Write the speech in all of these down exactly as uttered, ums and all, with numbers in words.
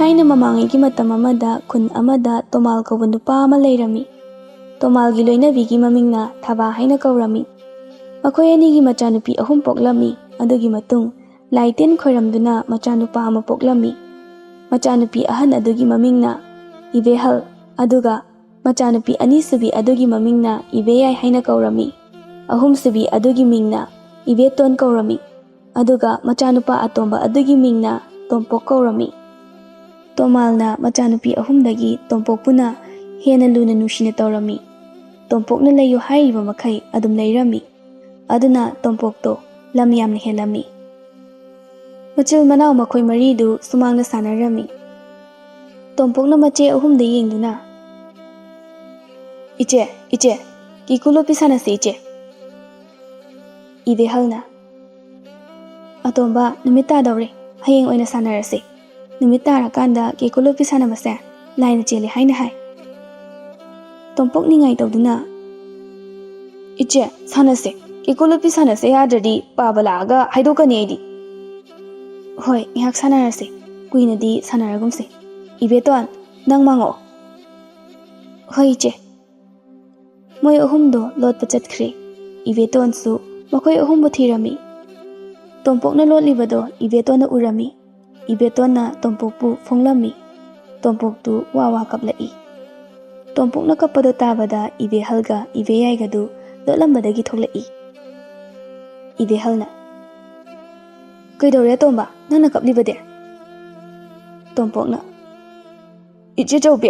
ꯊꯥꯏꯅ ꯃꯃꯥꯡꯉꯩꯒꯤ ꯃꯇꯝ ꯑꯃꯗ ꯈꯨꯟ ꯑꯃꯗ ꯇꯣꯃꯥꯜ ꯀꯧꯕ ꯅꯨꯄꯥ ꯑꯃ ꯂꯩꯔꯝꯃꯤ꯫ ꯇꯣꯃꯥꯜꯒꯤ ꯂꯣꯏꯅꯕꯤꯒꯤ ꯃꯃꯤꯡꯅ ꯊꯕꯥ ꯍꯥꯏꯅ ꯀꯧꯔꯝꯃꯤ꯫ ꯃꯈꯣꯏ ꯑꯅꯤꯒꯤ ꯃꯆꯥꯅꯨꯄꯤ ꯑꯍꯨꯝ ꯄꯣꯛꯂꯝꯃꯤ꯫ ꯑꯗꯨꯒꯤ ꯃꯇꯨꯡ ꯂꯥꯏ ꯇꯤꯟ ꯈꯣꯏꯔꯝꯗꯨꯅ ꯃꯆꯥꯅꯨꯄꯥ ꯑꯃ ꯄꯣꯛꯂꯝꯃꯤ꯫ ꯃꯆꯥꯅꯨꯄꯤ ꯑꯍꯟ ꯑꯗꯨꯒꯤ ꯃꯃꯤꯡꯅ ꯏꯕꯦꯍꯜ, ꯑꯗꯨꯒ ꯃꯆꯥꯅꯨꯄꯤ ꯑꯅꯤꯁꯨꯕꯤ ꯑꯗꯨꯒꯤ ꯃꯃꯤꯡꯅ ꯏꯕꯦꯌꯥꯏ ꯍꯥꯏꯅ ꯀꯧꯔꯝꯃꯤ꯫ ꯑꯍꯨꯝꯁꯨꯕꯤ ꯑꯗꯨꯒꯤ ꯃꯤꯡꯅ ꯏꯕꯦꯇꯣꯟ ꯀꯧꯔꯝꯃꯤ꯫ ꯑꯗꯨꯒ ꯃꯆꯥꯅꯨꯄꯥ ꯑꯇꯣꯝꯕ ꯑꯗꯨꯒꯤ ꯃꯤꯡꯅ ꯇꯣꯝꯄꯣꯛ ꯀꯧꯔꯝꯃꯤ꯫ ꯇꯣꯃꯥꯜꯅ ꯃꯆꯥꯅꯨꯄꯤ ꯑꯍꯨꯝꯗꯒꯤ ꯇꯣꯝꯄꯣꯛꯄꯨꯅ ꯍꯦꯟꯅ ꯂꯨꯅ ꯅꯨꯡꯁꯤꯅ ꯇꯧꯔꯝꯃꯤ꯫ ꯇꯣꯝꯄꯣꯛꯅ ꯂꯩꯌꯨ ꯍꯥꯏꯔꯤꯕ ꯃꯈꯩ ꯑꯗꯨꯝ ꯂꯩꯔꯝꯃꯤ꯫ ꯑꯗꯨꯅ ꯇꯣꯝꯄꯣꯛꯇꯣ ꯂꯝ ꯌꯥꯝꯅ ꯍꯦꯜꯂꯝꯃꯤ꯫ ꯃꯆꯤꯜ ꯃꯅꯥꯎ ꯃꯈꯣꯏ ꯃꯔꯤꯗꯨ ꯁꯨꯃꯥꯡꯗ ꯁꯥꯟꯅꯔꯝꯃꯤ꯫ ꯇꯣꯝꯄꯣꯛꯅ ꯃꯆꯦ ꯑꯍꯨꯝꯗ ꯌꯦꯡꯗꯨꯅ, "ꯏꯆꯦ, ꯏꯆꯦ, ꯀꯤꯀꯨ ꯂꯣꯠꯄꯤ ꯁꯥꯟꯅꯁꯤ, ꯏꯆꯦ꯫" ꯏꯕꯦꯍꯜꯅ, "ꯑꯇꯣꯝꯕ, ꯅꯨꯃꯤꯠ ꯇꯥꯗꯧꯔꯦ, ꯍꯌꯦꯡ ꯑꯣꯏꯅ ꯁꯥꯟꯅꯔꯁꯤ꯫ ꯅꯨꯃꯤꯠ ꯇꯥꯔꯀꯥꯟꯗ ꯀꯦꯀꯨ ꯂꯣꯠꯄꯤ ꯁꯥꯟꯅꯕꯁꯦ ꯂꯥꯏꯅ ꯆꯦꯜꯂꯦ ꯍꯥꯏꯅ ꯍꯥꯏ꯫" ꯇꯣꯝꯄꯣꯛ ꯅꯤꯡꯉꯥꯏ ꯇꯧꯗꯨꯅ, "ꯏꯆꯦ, ꯁꯥꯟꯅꯁꯦ꯫ ꯀꯦꯀꯨ ꯂꯣꯠꯄꯤ ꯁꯥꯟꯅꯁꯦ ꯌꯥꯗ꯭ꯔꯗꯤ ꯄꯥꯕ ꯂꯥꯛꯑꯒ ꯍꯥꯏꯗꯣꯛꯀꯅꯤ ꯑꯩꯗꯤ꯫" "ꯍꯣꯏ, ꯉꯥꯏꯍꯥꯛ ꯁꯥꯟꯅꯔꯁꯦ꯫ ꯀꯨꯏꯅꯗꯤ ꯁꯥꯟꯅꯔꯒꯨꯝꯁꯦ꯫ ꯏꯕꯦꯇꯣꯟ, ꯅꯪ ꯃꯥꯡꯉꯛꯑꯣ꯫" "ꯍꯣꯏ, ꯏꯆꯦ꯫" ꯃꯣꯏ ꯑꯍꯨꯝꯗꯣ ꯂꯣꯠꯄ ꯆꯠꯈ꯭ꯔꯦ꯫ ꯏꯕꯦꯇꯣꯟꯁꯨ ꯃꯈꯣꯏ ꯑꯍꯨꯝꯕꯨ ꯊꯤꯔꯝꯃꯤ꯫ ꯇꯣꯝꯄꯣꯛꯅ ꯂꯣꯠꯂꯤꯕꯗꯣ ꯏꯕꯦꯇꯣꯟꯅ ꯎꯔꯝꯃꯤ꯫ ꯏꯕꯦꯇꯣꯟꯅ ꯇꯣꯝꯄꯣꯛꯄꯨ ꯐꯣꯡꯂꯝꯃꯤ꯫ ꯇꯣꯝꯄꯣꯛꯇꯨ ꯋꯥ ꯋꯥ ꯀꯞꯂꯛꯏ꯫ ꯇꯣꯝꯄꯣꯛꯅ ꯀꯞꯄꯗꯣ ꯇꯥꯕꯗ ꯏꯕꯦꯍꯜꯒ ꯏꯕꯦꯌꯥꯏꯒꯗꯨ ꯂꯣꯠꯂꯝꯕꯗꯒꯤ ꯊꯣꯛꯂꯛꯏ꯫ ꯏꯕꯦꯍꯜꯅ, "ꯀꯩꯗꯧꯔꯦ ꯑꯇꯣꯝꯕ, ꯅꯪꯅ ꯀꯞꯂꯤꯕꯗꯤ?" ꯇꯣꯝꯄꯣꯛꯅ, "ꯏꯆꯦ ꯆꯧꯕꯤ,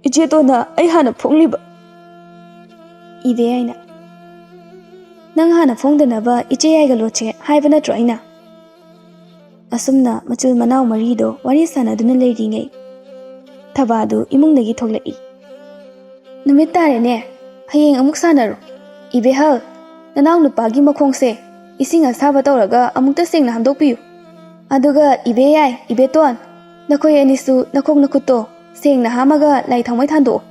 ꯏꯆꯦꯇꯣꯟꯅ ꯑꯩ ꯍꯥꯟꯅ ꯐꯣꯡꯂꯤꯕ꯫" ꯏꯕꯦꯌꯥꯏꯅ, "ꯅꯪ ꯍꯥꯟꯅ ꯐꯣꯡꯗꯅꯕ ꯏꯆꯦ ꯌꯥꯏꯒ ꯂꯣꯠꯁꯦ ꯍꯥꯏꯕ ꯅꯠꯇ꯭ꯔꯣ ꯑꯩꯅ?" ꯑꯁꯨꯝꯅ ꯃꯆꯤꯜ ꯃꯅꯥꯎ ꯃꯔꯤꯗꯣ ꯋꯥꯔꯤ ꯁꯥꯟꯅꯗꯨꯅ ꯂꯩꯔꯤꯉꯩ, ꯊꯕꯥꯗꯨ ꯏꯃꯨꯡꯗꯒꯤ ꯊꯣꯛꯂꯛꯏ꯫ "ꯅꯨꯃꯤꯠ ꯇꯥꯔꯦꯅꯦ, ꯍꯌꯦꯡ ꯑꯃꯨꯛ ꯁꯥꯟꯅꯔꯣ꯫ ꯏꯕꯦꯍꯜ, ꯅꯅꯥꯎ ꯅꯨꯄꯥꯒꯤ ꯃꯈꯣꯡꯁꯦ ꯏꯁꯤꯡ ꯑꯁꯥꯕ ꯇꯧꯔꯒ ꯑꯃꯨꯛꯇ ꯁꯦꯡꯅ ꯍꯥꯝꯗꯣꯛꯄꯤꯌꯨ꯫ ꯑꯗꯨꯒ ꯏꯕꯦ ꯌꯥꯏ, ꯏꯕꯦꯇꯣꯟ, ꯅꯈꯣꯏ ꯑꯅꯤꯁꯨ ꯅꯈꯣꯡ ꯅꯈꯨꯠꯇꯣ ꯁꯦꯡꯅ ꯍꯥꯝꯃꯒ ꯂꯥꯏ ꯊꯥꯎꯃꯩ ꯊꯥꯟꯗꯣꯛꯑꯣ꯫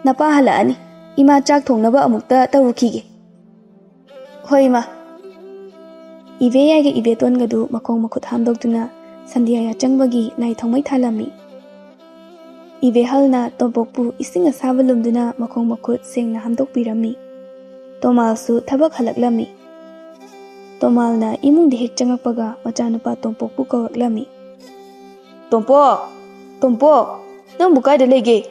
ꯅꯄꯥ ꯍꯜꯂꯛꯑꯅꯤ, ꯏꯃꯥ ꯆꯥꯛ ꯊꯣꯡꯅꯕ ꯑꯃꯨꯛꯇ ꯇꯧꯔꯨꯈꯤꯒꯦ꯫" "ꯍꯣꯏ, ꯏꯃꯥ꯫" ꯏꯕꯦ ꯌꯥꯏꯒ ꯏꯕꯦꯇꯣꯟꯒꯗꯨ ꯃꯈꯣꯡ ꯃꯈꯨꯠ ꯍꯥꯝꯗꯣꯛꯇꯨꯅ ꯁꯟꯙ꯭ꯌꯥ ꯌꯥꯆꯪꯕꯒꯤ ꯂꯥꯏ ꯊꯥꯎꯃꯩ ꯊꯥꯜꯂꯝꯃꯤ꯫ ꯏꯕꯦꯍꯜꯅ ꯇꯣꯝꯄꯣꯛꯄꯨ ꯏꯁꯤꯡ ꯑꯁꯥꯕ ꯂꯨꯝꯗꯨꯅ ꯃꯈꯣꯡ ꯃꯈꯨꯠ ꯁꯦꯡꯅ ꯍꯥꯝꯗꯣꯛꯄꯤꯔꯝꯃꯤ꯫ ꯇꯣꯃꯥꯜꯁꯨ ꯊꯕꯛ ꯍꯜꯂꯛꯂꯝꯃꯤ꯫ ꯇꯣꯃꯥꯜꯅ ꯏꯃꯨꯡꯗ ꯍꯦꯛ ꯆꯪꯉꯛꯄꯒ ꯃꯆꯥꯅꯨꯄꯥ ꯇꯣꯝꯄꯣꯛꯄꯨ ꯀꯧꯔꯛꯂꯝꯃꯤ꯫ "ꯇꯣꯝꯄꯣꯛ! ꯇꯣꯝꯄꯣꯛ! ꯅꯪꯕꯨ ꯀꯥꯏꯗ ꯂꯩꯒꯦ?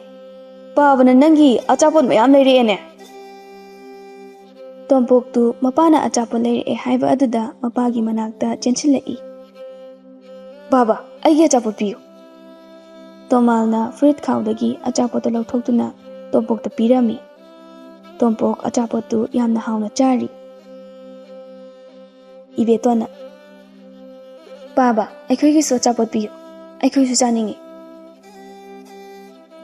ꯄꯥꯕꯅ ꯅꯪꯒꯤ ꯑꯆꯥꯄꯣꯠ ꯃꯌꯥꯝ ꯂꯩꯔꯛꯑꯦꯅꯦ!" ꯇꯣꯝꯄꯣꯛꯇꯨ ꯃꯄꯥꯅ ꯑꯆꯥꯄꯣꯠ ꯂꯩꯔꯛꯑꯦ ꯍꯥꯏꯕ ꯑꯗꯨꯗ ꯃꯄꯥꯒꯤ ꯃꯅꯥꯛꯇ ꯆꯦꯟꯁꯤꯜꯂꯛꯏ꯫ "ꯕꯥꯕꯥ, ꯑꯩꯒꯤ ꯑꯆꯥꯄꯣꯠ ꯄꯤꯌꯨ!" ꯇꯣꯃꯥꯜꯅ ꯐꯨꯔꯤꯠ ꯈꯥꯎꯗꯒꯤ ꯑꯆꯥꯄꯣꯠꯇꯨ ꯂꯧꯊꯣꯛꯇꯨꯅ ꯇꯣꯝꯄꯣꯛꯇ ꯄꯤꯔꯝꯃꯤ꯫ ꯇꯣꯝꯄꯣꯛ ꯑꯆꯥꯄꯣꯠꯇꯨ ꯌꯥꯝꯅ ꯍꯥꯎꯅ ꯆꯥꯔꯤ꯫ ꯏꯕꯦꯇꯣꯟꯅ, "ꯄꯥꯕ, ꯑꯩꯈꯣꯏꯒꯤꯁꯨ ꯑꯆꯥꯄꯣꯠ ꯄꯤꯌꯨ, ꯑꯩꯈꯣꯏꯁꯨ ꯆꯥꯅꯤꯡꯉꯤ꯫"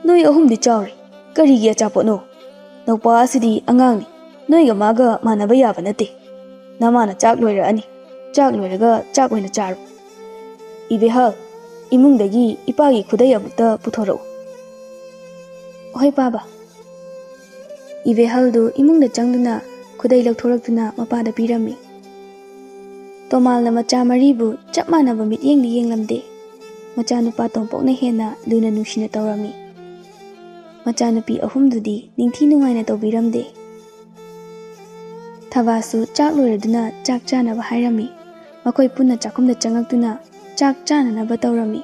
"ꯅꯣꯏ ꯑꯍꯨꯝꯗꯤ ꯆꯥꯎꯔꯦ, ꯀꯔꯤꯒꯤ ꯑꯆꯥꯄꯣꯠꯅꯣ? ꯅꯧꯄꯥ ꯑꯁꯤꯗꯤ ꯑꯉꯥꯡꯅꯤ, ꯅꯣꯏꯒ ꯃꯥꯒ ꯃꯥꯟꯅꯕ ꯌꯥꯕ ꯅꯠꯇꯦ꯫ ꯅꯃꯥꯅ ꯆꯥꯛ ꯂꯣꯏꯔꯛꯑꯅꯤ, ꯆꯥꯛ ꯂꯣꯏꯔꯒ ꯆꯥꯛ ꯑꯣꯏꯅ ꯆꯥꯔꯣ꯫ ꯏꯕꯦꯍꯜ, ꯏꯃꯨꯡꯗꯒꯤ ꯏꯄꯥꯒꯤ ꯈꯨꯗꯩ ꯑꯃꯨꯛꯇ ꯄꯨꯊꯣꯔꯛꯎ꯫" "ꯍꯣꯏ ꯄꯥꯕ꯫" ꯏꯕꯦꯍꯜꯗꯨ ꯏꯃꯨꯡꯗ ꯆꯪꯗꯨꯅ ꯈꯨꯗꯩ ꯂꯧꯊꯣꯔꯛꯇꯨꯅ ꯃꯄꯥꯗ ꯄꯤꯔꯝꯃꯤ꯫ ꯇꯣꯃꯥꯜꯅ ꯃꯆꯥ ꯃꯔꯤꯕꯨ ꯆꯞ ꯃꯥꯟꯅꯕ ꯃꯤꯠꯌꯦꯡꯗꯤ ꯌꯦꯡꯂꯝꯗꯦ꯫ ꯃꯆꯥꯅꯨꯄꯥ ꯇꯣꯝꯄꯣꯛꯅ ꯍꯦꯟꯅ ꯂꯨꯅ ꯅꯨꯡꯁꯤꯅ ꯇꯧꯔꯝꯃꯤ꯫ ꯃꯆꯥꯅꯨꯄꯤ ꯑꯍꯨꯝꯗꯨꯗꯤ ꯅꯤꯡꯊꯤ ꯅꯨꯡꯉꯥꯏꯅ ꯇꯧꯕꯤꯔꯝꯗꯦ꯫ ꯊꯕꯥꯁꯨ ꯆꯥꯛ ꯂꯣꯏꯔꯗꯨꯅ ꯆꯥꯛ ꯆꯥꯅꯕ ꯍꯥꯏꯔꯝꯃꯤ꯫ ꯃꯈꯣꯏ ꯄꯨꯟꯅ ꯆꯥꯛꯈꯨꯝꯗ ꯆꯪꯉꯛꯇꯨꯅ ꯆꯥꯛ ꯆꯥꯅꯅꯕ ꯇꯧꯔꯝꯃꯤ꯫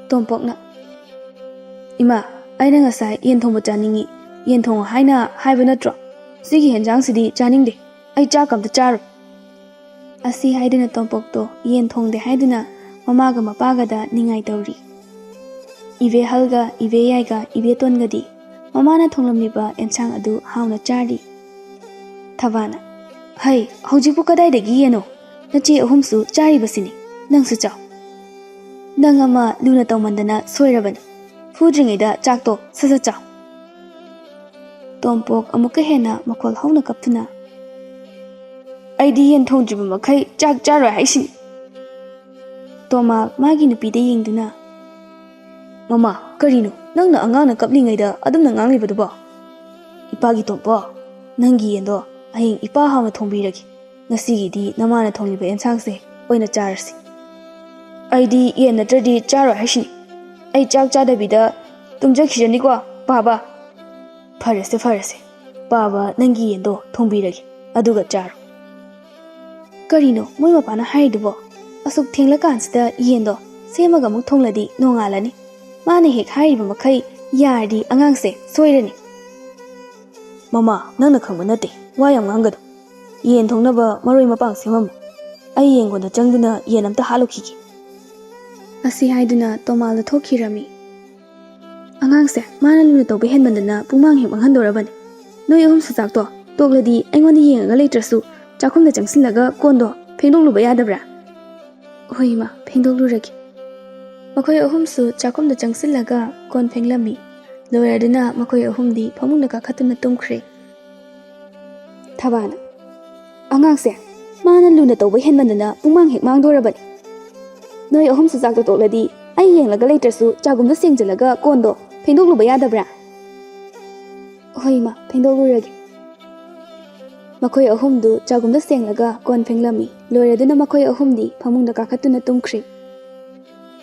ꯇꯣꯝꯄꯣꯛꯅ, "ꯏꯃꯥ, ꯑꯩꯅ ꯉꯁꯥꯏ ꯌꯦꯟ ꯊꯣꯡꯕ ꯆꯥꯅꯤꯡꯉꯤ, ꯌꯦꯟ ꯊꯣꯡꯉꯣ ꯍꯥꯏꯅ ꯍꯥꯏꯕ ꯅꯠꯇ꯭ꯔꯣ? ꯁꯤꯒꯤ ꯍꯦꯟꯖꯥꯡꯁꯤꯗꯤ ꯆꯥꯅꯤꯡꯗꯦ, ꯑꯩ ꯆꯥꯛ ꯑꯝꯇ ꯆꯥꯔꯣꯏ꯫" ꯑꯁꯤ ꯍꯥꯏꯗꯨꯅ ꯇꯣꯝꯄꯣꯛꯇꯣ ꯌꯦꯟ ꯊꯣꯡꯗꯦ ꯍꯥꯏꯗꯨꯅ ꯃꯃꯥꯒ ꯃꯄꯥꯒꯗ ꯅꯤꯡꯉꯥꯏ ꯇꯧꯔꯤ꯫ ꯏꯕꯦꯍꯜꯒ ꯏꯕꯦꯌꯥꯏꯒ ꯏꯕꯦꯇꯣꯟꯒꯗꯤ ꯃꯃꯥꯅ ꯊꯣꯡꯂꯝꯂꯤꯕ ꯑꯦꯟꯁꯥꯡ ꯑꯗꯨ ꯍꯥꯎꯅ ꯆꯥꯔꯤ꯫ ꯊꯕꯥꯅ, "ꯍꯩ, ꯍꯧꯖꯤꯛꯄꯨ ꯀꯗꯥꯏꯗꯒꯤ ꯌꯦꯟꯅꯣ? ꯅꯆꯦ ꯑꯍꯨꯝꯁꯨ ꯆꯥꯔꯤꯕꯁꯤꯅꯤ, ꯅꯪꯁꯨ ꯆꯥꯎ꯫ ꯅꯪ ꯑꯃ ꯂꯨꯅ ꯇꯧꯃꯟꯗꯅ ꯁꯣꯏꯔꯕꯅꯤ꯫ ꯐꯨꯗ꯭ꯔꯤꯉꯩꯗ ꯆꯥꯛꯇꯣ ꯁꯠ ꯁꯠ ꯆꯥꯎ꯫" ꯇꯣꯝꯄꯣꯛ ꯑꯃꯨꯛꯀ ꯍꯦꯟꯅ ꯃꯈꯣꯜ ꯍꯧꯅ ꯀꯞꯇꯨꯅ, "ꯑꯩꯗꯤ ꯌꯦꯟ ꯊꯣꯡꯗ꯭ꯔꯤꯕ ꯃꯈꯩ ꯆꯥꯛ ꯆꯥꯔꯣꯏ ꯍꯥꯏꯁꯤꯅꯤ꯫" ꯇꯣꯃꯥꯜ ꯃꯥꯒꯤ ꯅꯨꯄꯤꯗ ꯌꯦꯡꯗꯨꯅ, "ꯃꯃꯥ, ꯀꯔꯤꯅꯣ ꯅꯪꯅ ꯑꯉꯥꯡꯅ ꯀꯞꯂꯤꯉꯩꯗ ꯑꯗꯨꯝꯅ ꯉꯥꯡꯂꯤꯕꯗꯨꯕꯣ? ꯏꯄꯥꯒꯤ ꯇꯣꯝꯄꯣꯛ, ꯅꯪꯒꯤ ꯌꯦꯟꯗꯣ ꯍꯌꯦꯡ ꯏꯄꯥ ꯍꯥꯎꯅ ꯊꯣꯡꯕꯤꯔꯒꯦ꯫ ꯉꯁꯤꯒꯤꯗꯤ ꯅꯃꯥꯅ ꯊꯣꯡꯂꯤꯕ ꯑꯦꯟꯁꯥꯡꯁꯦ ꯑꯣꯏꯅ ꯆꯥꯔꯁꯤ꯫ ꯑꯩꯗꯤ ꯌꯦꯟ ꯅꯠꯇ꯭ꯔꯗꯤ ꯆꯥꯔꯣꯏ ꯍꯥꯏꯁꯤꯅꯤ꯫ ꯑꯩ ꯆꯥꯛ ꯆꯥꯗꯕꯤꯗ ꯇꯨꯝꯖꯈꯤꯔꯅꯤꯀꯣ, ꯄꯥꯕ꯫ ꯐꯔꯦꯁꯦ, ꯐꯔꯦꯁꯦ, ꯄꯥꯕ, ꯅꯪꯒꯤ ꯌꯦꯟꯗꯣ ꯊꯣꯡꯕꯤꯔꯒꯦ, ꯑꯗꯨꯒ ꯆꯥꯔꯣ꯫ ꯀꯔꯤꯅꯣ ꯃꯣꯏ ꯃꯄꯥꯅ ꯍꯥꯏꯔꯤꯗꯨꯕꯣ? ꯑꯁꯨꯛ ꯊꯦꯡꯂꯀꯥꯟꯁꯤꯗ ꯌꯦꯟꯗꯣ ꯁꯦꯝꯃꯒ ꯑꯃꯨꯛ ꯊꯣꯡꯂꯗꯤ ꯅꯣꯡꯉꯥꯜꯂꯅꯤ꯫ ꯃꯥꯅ ꯍꯦꯛ ꯍꯥꯏꯔꯤꯕ ꯃꯈꯩ ꯌꯥꯔꯗꯤ ꯑꯉꯥꯡꯁꯦ ꯁꯣꯏꯔꯅꯤ꯫ ꯃꯃꯥ, ꯅꯪꯅ ꯈꯪꯕ ꯅꯠꯇꯦ, ꯋꯥ ꯌꯥꯝ ꯉꯥꯡꯒꯅꯨ꯫ ꯌꯦꯟ ꯊꯣꯡꯅꯕ ꯃꯔꯣꯏ ꯃꯄꯥꯡ ꯁꯦꯝꯃꯝꯃꯨ꯫ ꯑꯩ ꯌꯦꯟꯒꯣꯟꯗ ꯆꯪꯗꯨꯅ ꯌꯦꯟ ꯑꯝꯇ ꯍꯥꯠꯂꯨꯈꯤꯒꯦ꯫ ꯑꯁꯤ ꯍꯥꯏꯗꯨꯅ ꯇꯣꯃꯥꯜꯗ ꯊꯣꯛꯈꯤꯔꯝꯃꯤ꯫ ꯑꯉꯥꯡꯁꯦ ꯃꯥꯅ ꯂꯨꯅ ꯇꯧꯕ ꯍꯦꯟꯃꯟꯗꯅ ꯄꯨꯡꯃꯥꯡ ꯍꯦꯛ ꯃꯥꯡꯍꯟꯗꯣꯔꯕꯅꯤ꯫ ꯅꯣꯏ ꯑꯍꯨꯝꯁꯨ ꯆꯥꯛꯇꯣ ꯇꯣꯛꯂꯗꯤ ꯑꯩꯉꯣꯟꯗ ꯌꯦꯡꯉꯒ ꯂꯩꯇ꯭ꯔꯁꯨ ꯆꯥꯛꯈꯨꯝꯗ ꯆꯪꯁꯤꯜꯂꯒ ꯀꯣꯟꯗꯣ ꯐꯦꯡꯗꯣꯛꯂꯨꯕ ꯌꯥꯗꯕ꯭ꯔꯥ? ꯍꯣꯏ ꯏꯃꯥ, ꯐꯦꯡꯗꯣꯛꯂꯨꯔꯒꯦ꯫ ꯃꯈꯣꯏ ꯑꯍꯨꯝꯁꯨ ꯆꯥꯛꯈꯨꯝꯗ ꯆꯪꯁꯤꯜꯂꯒ ꯀꯣꯟ ꯐꯦꯡꯂꯝꯃꯤ꯫ ꯂꯣꯏꯔꯗꯨꯅ ꯃꯈꯣꯏ ꯑꯍꯨꯝꯗꯤ ꯐꯃꯨꯡꯗ ꯀꯥꯈꯠꯇꯨꯅ ꯇꯨꯝꯈ꯭ꯔꯦ꯫ ꯊꯕꯥꯅ, "ꯑꯉꯥꯡꯁꯦ ꯃꯥꯅ ꯂꯨꯅ ꯇꯧꯕ ꯍꯦꯟꯃꯟꯗꯅ ꯄꯨꯡꯃꯥꯡ ꯍꯦꯛ ꯃꯥꯡꯗꯣꯔꯕꯅꯤ꯫ ꯅꯣꯏ ꯑꯍꯨꯝꯁꯨ ꯆꯥꯛꯇꯣ ꯇꯣꯛꯂꯗꯤ ꯑꯩ ꯌꯦꯡꯂꯒ ꯂꯩꯇ꯭ꯔꯁꯨ ꯆꯥꯒꯨꯝꯗ ꯁꯦꯡꯖꯤꯜꯂꯒ ꯀꯣꯟꯗꯣ ꯐꯦꯡꯗꯣꯛꯂꯨꯕ ꯌꯥꯗꯕ꯭ꯔꯥ?" "ꯍꯣꯏ ꯏꯃꯥ, ꯐꯦꯡꯗꯣꯛꯂꯨꯔꯒꯦ꯫" ꯃꯈꯣꯏ ꯑꯍꯨꯝꯗꯨ ꯆꯥꯒꯨꯝꯗ ꯁꯦꯡꯂꯒ ꯀꯣꯟ ꯐꯦꯡꯂꯝꯃꯤ꯫ ꯂꯣꯏꯔꯗꯨꯅ ꯃꯈꯣꯏ ꯑꯍꯨꯝꯗꯤ ꯐꯃꯨꯡꯗ ꯀꯥꯈꯠꯇꯨꯅ ꯇꯨꯝꯈ꯭ꯔꯦ꯫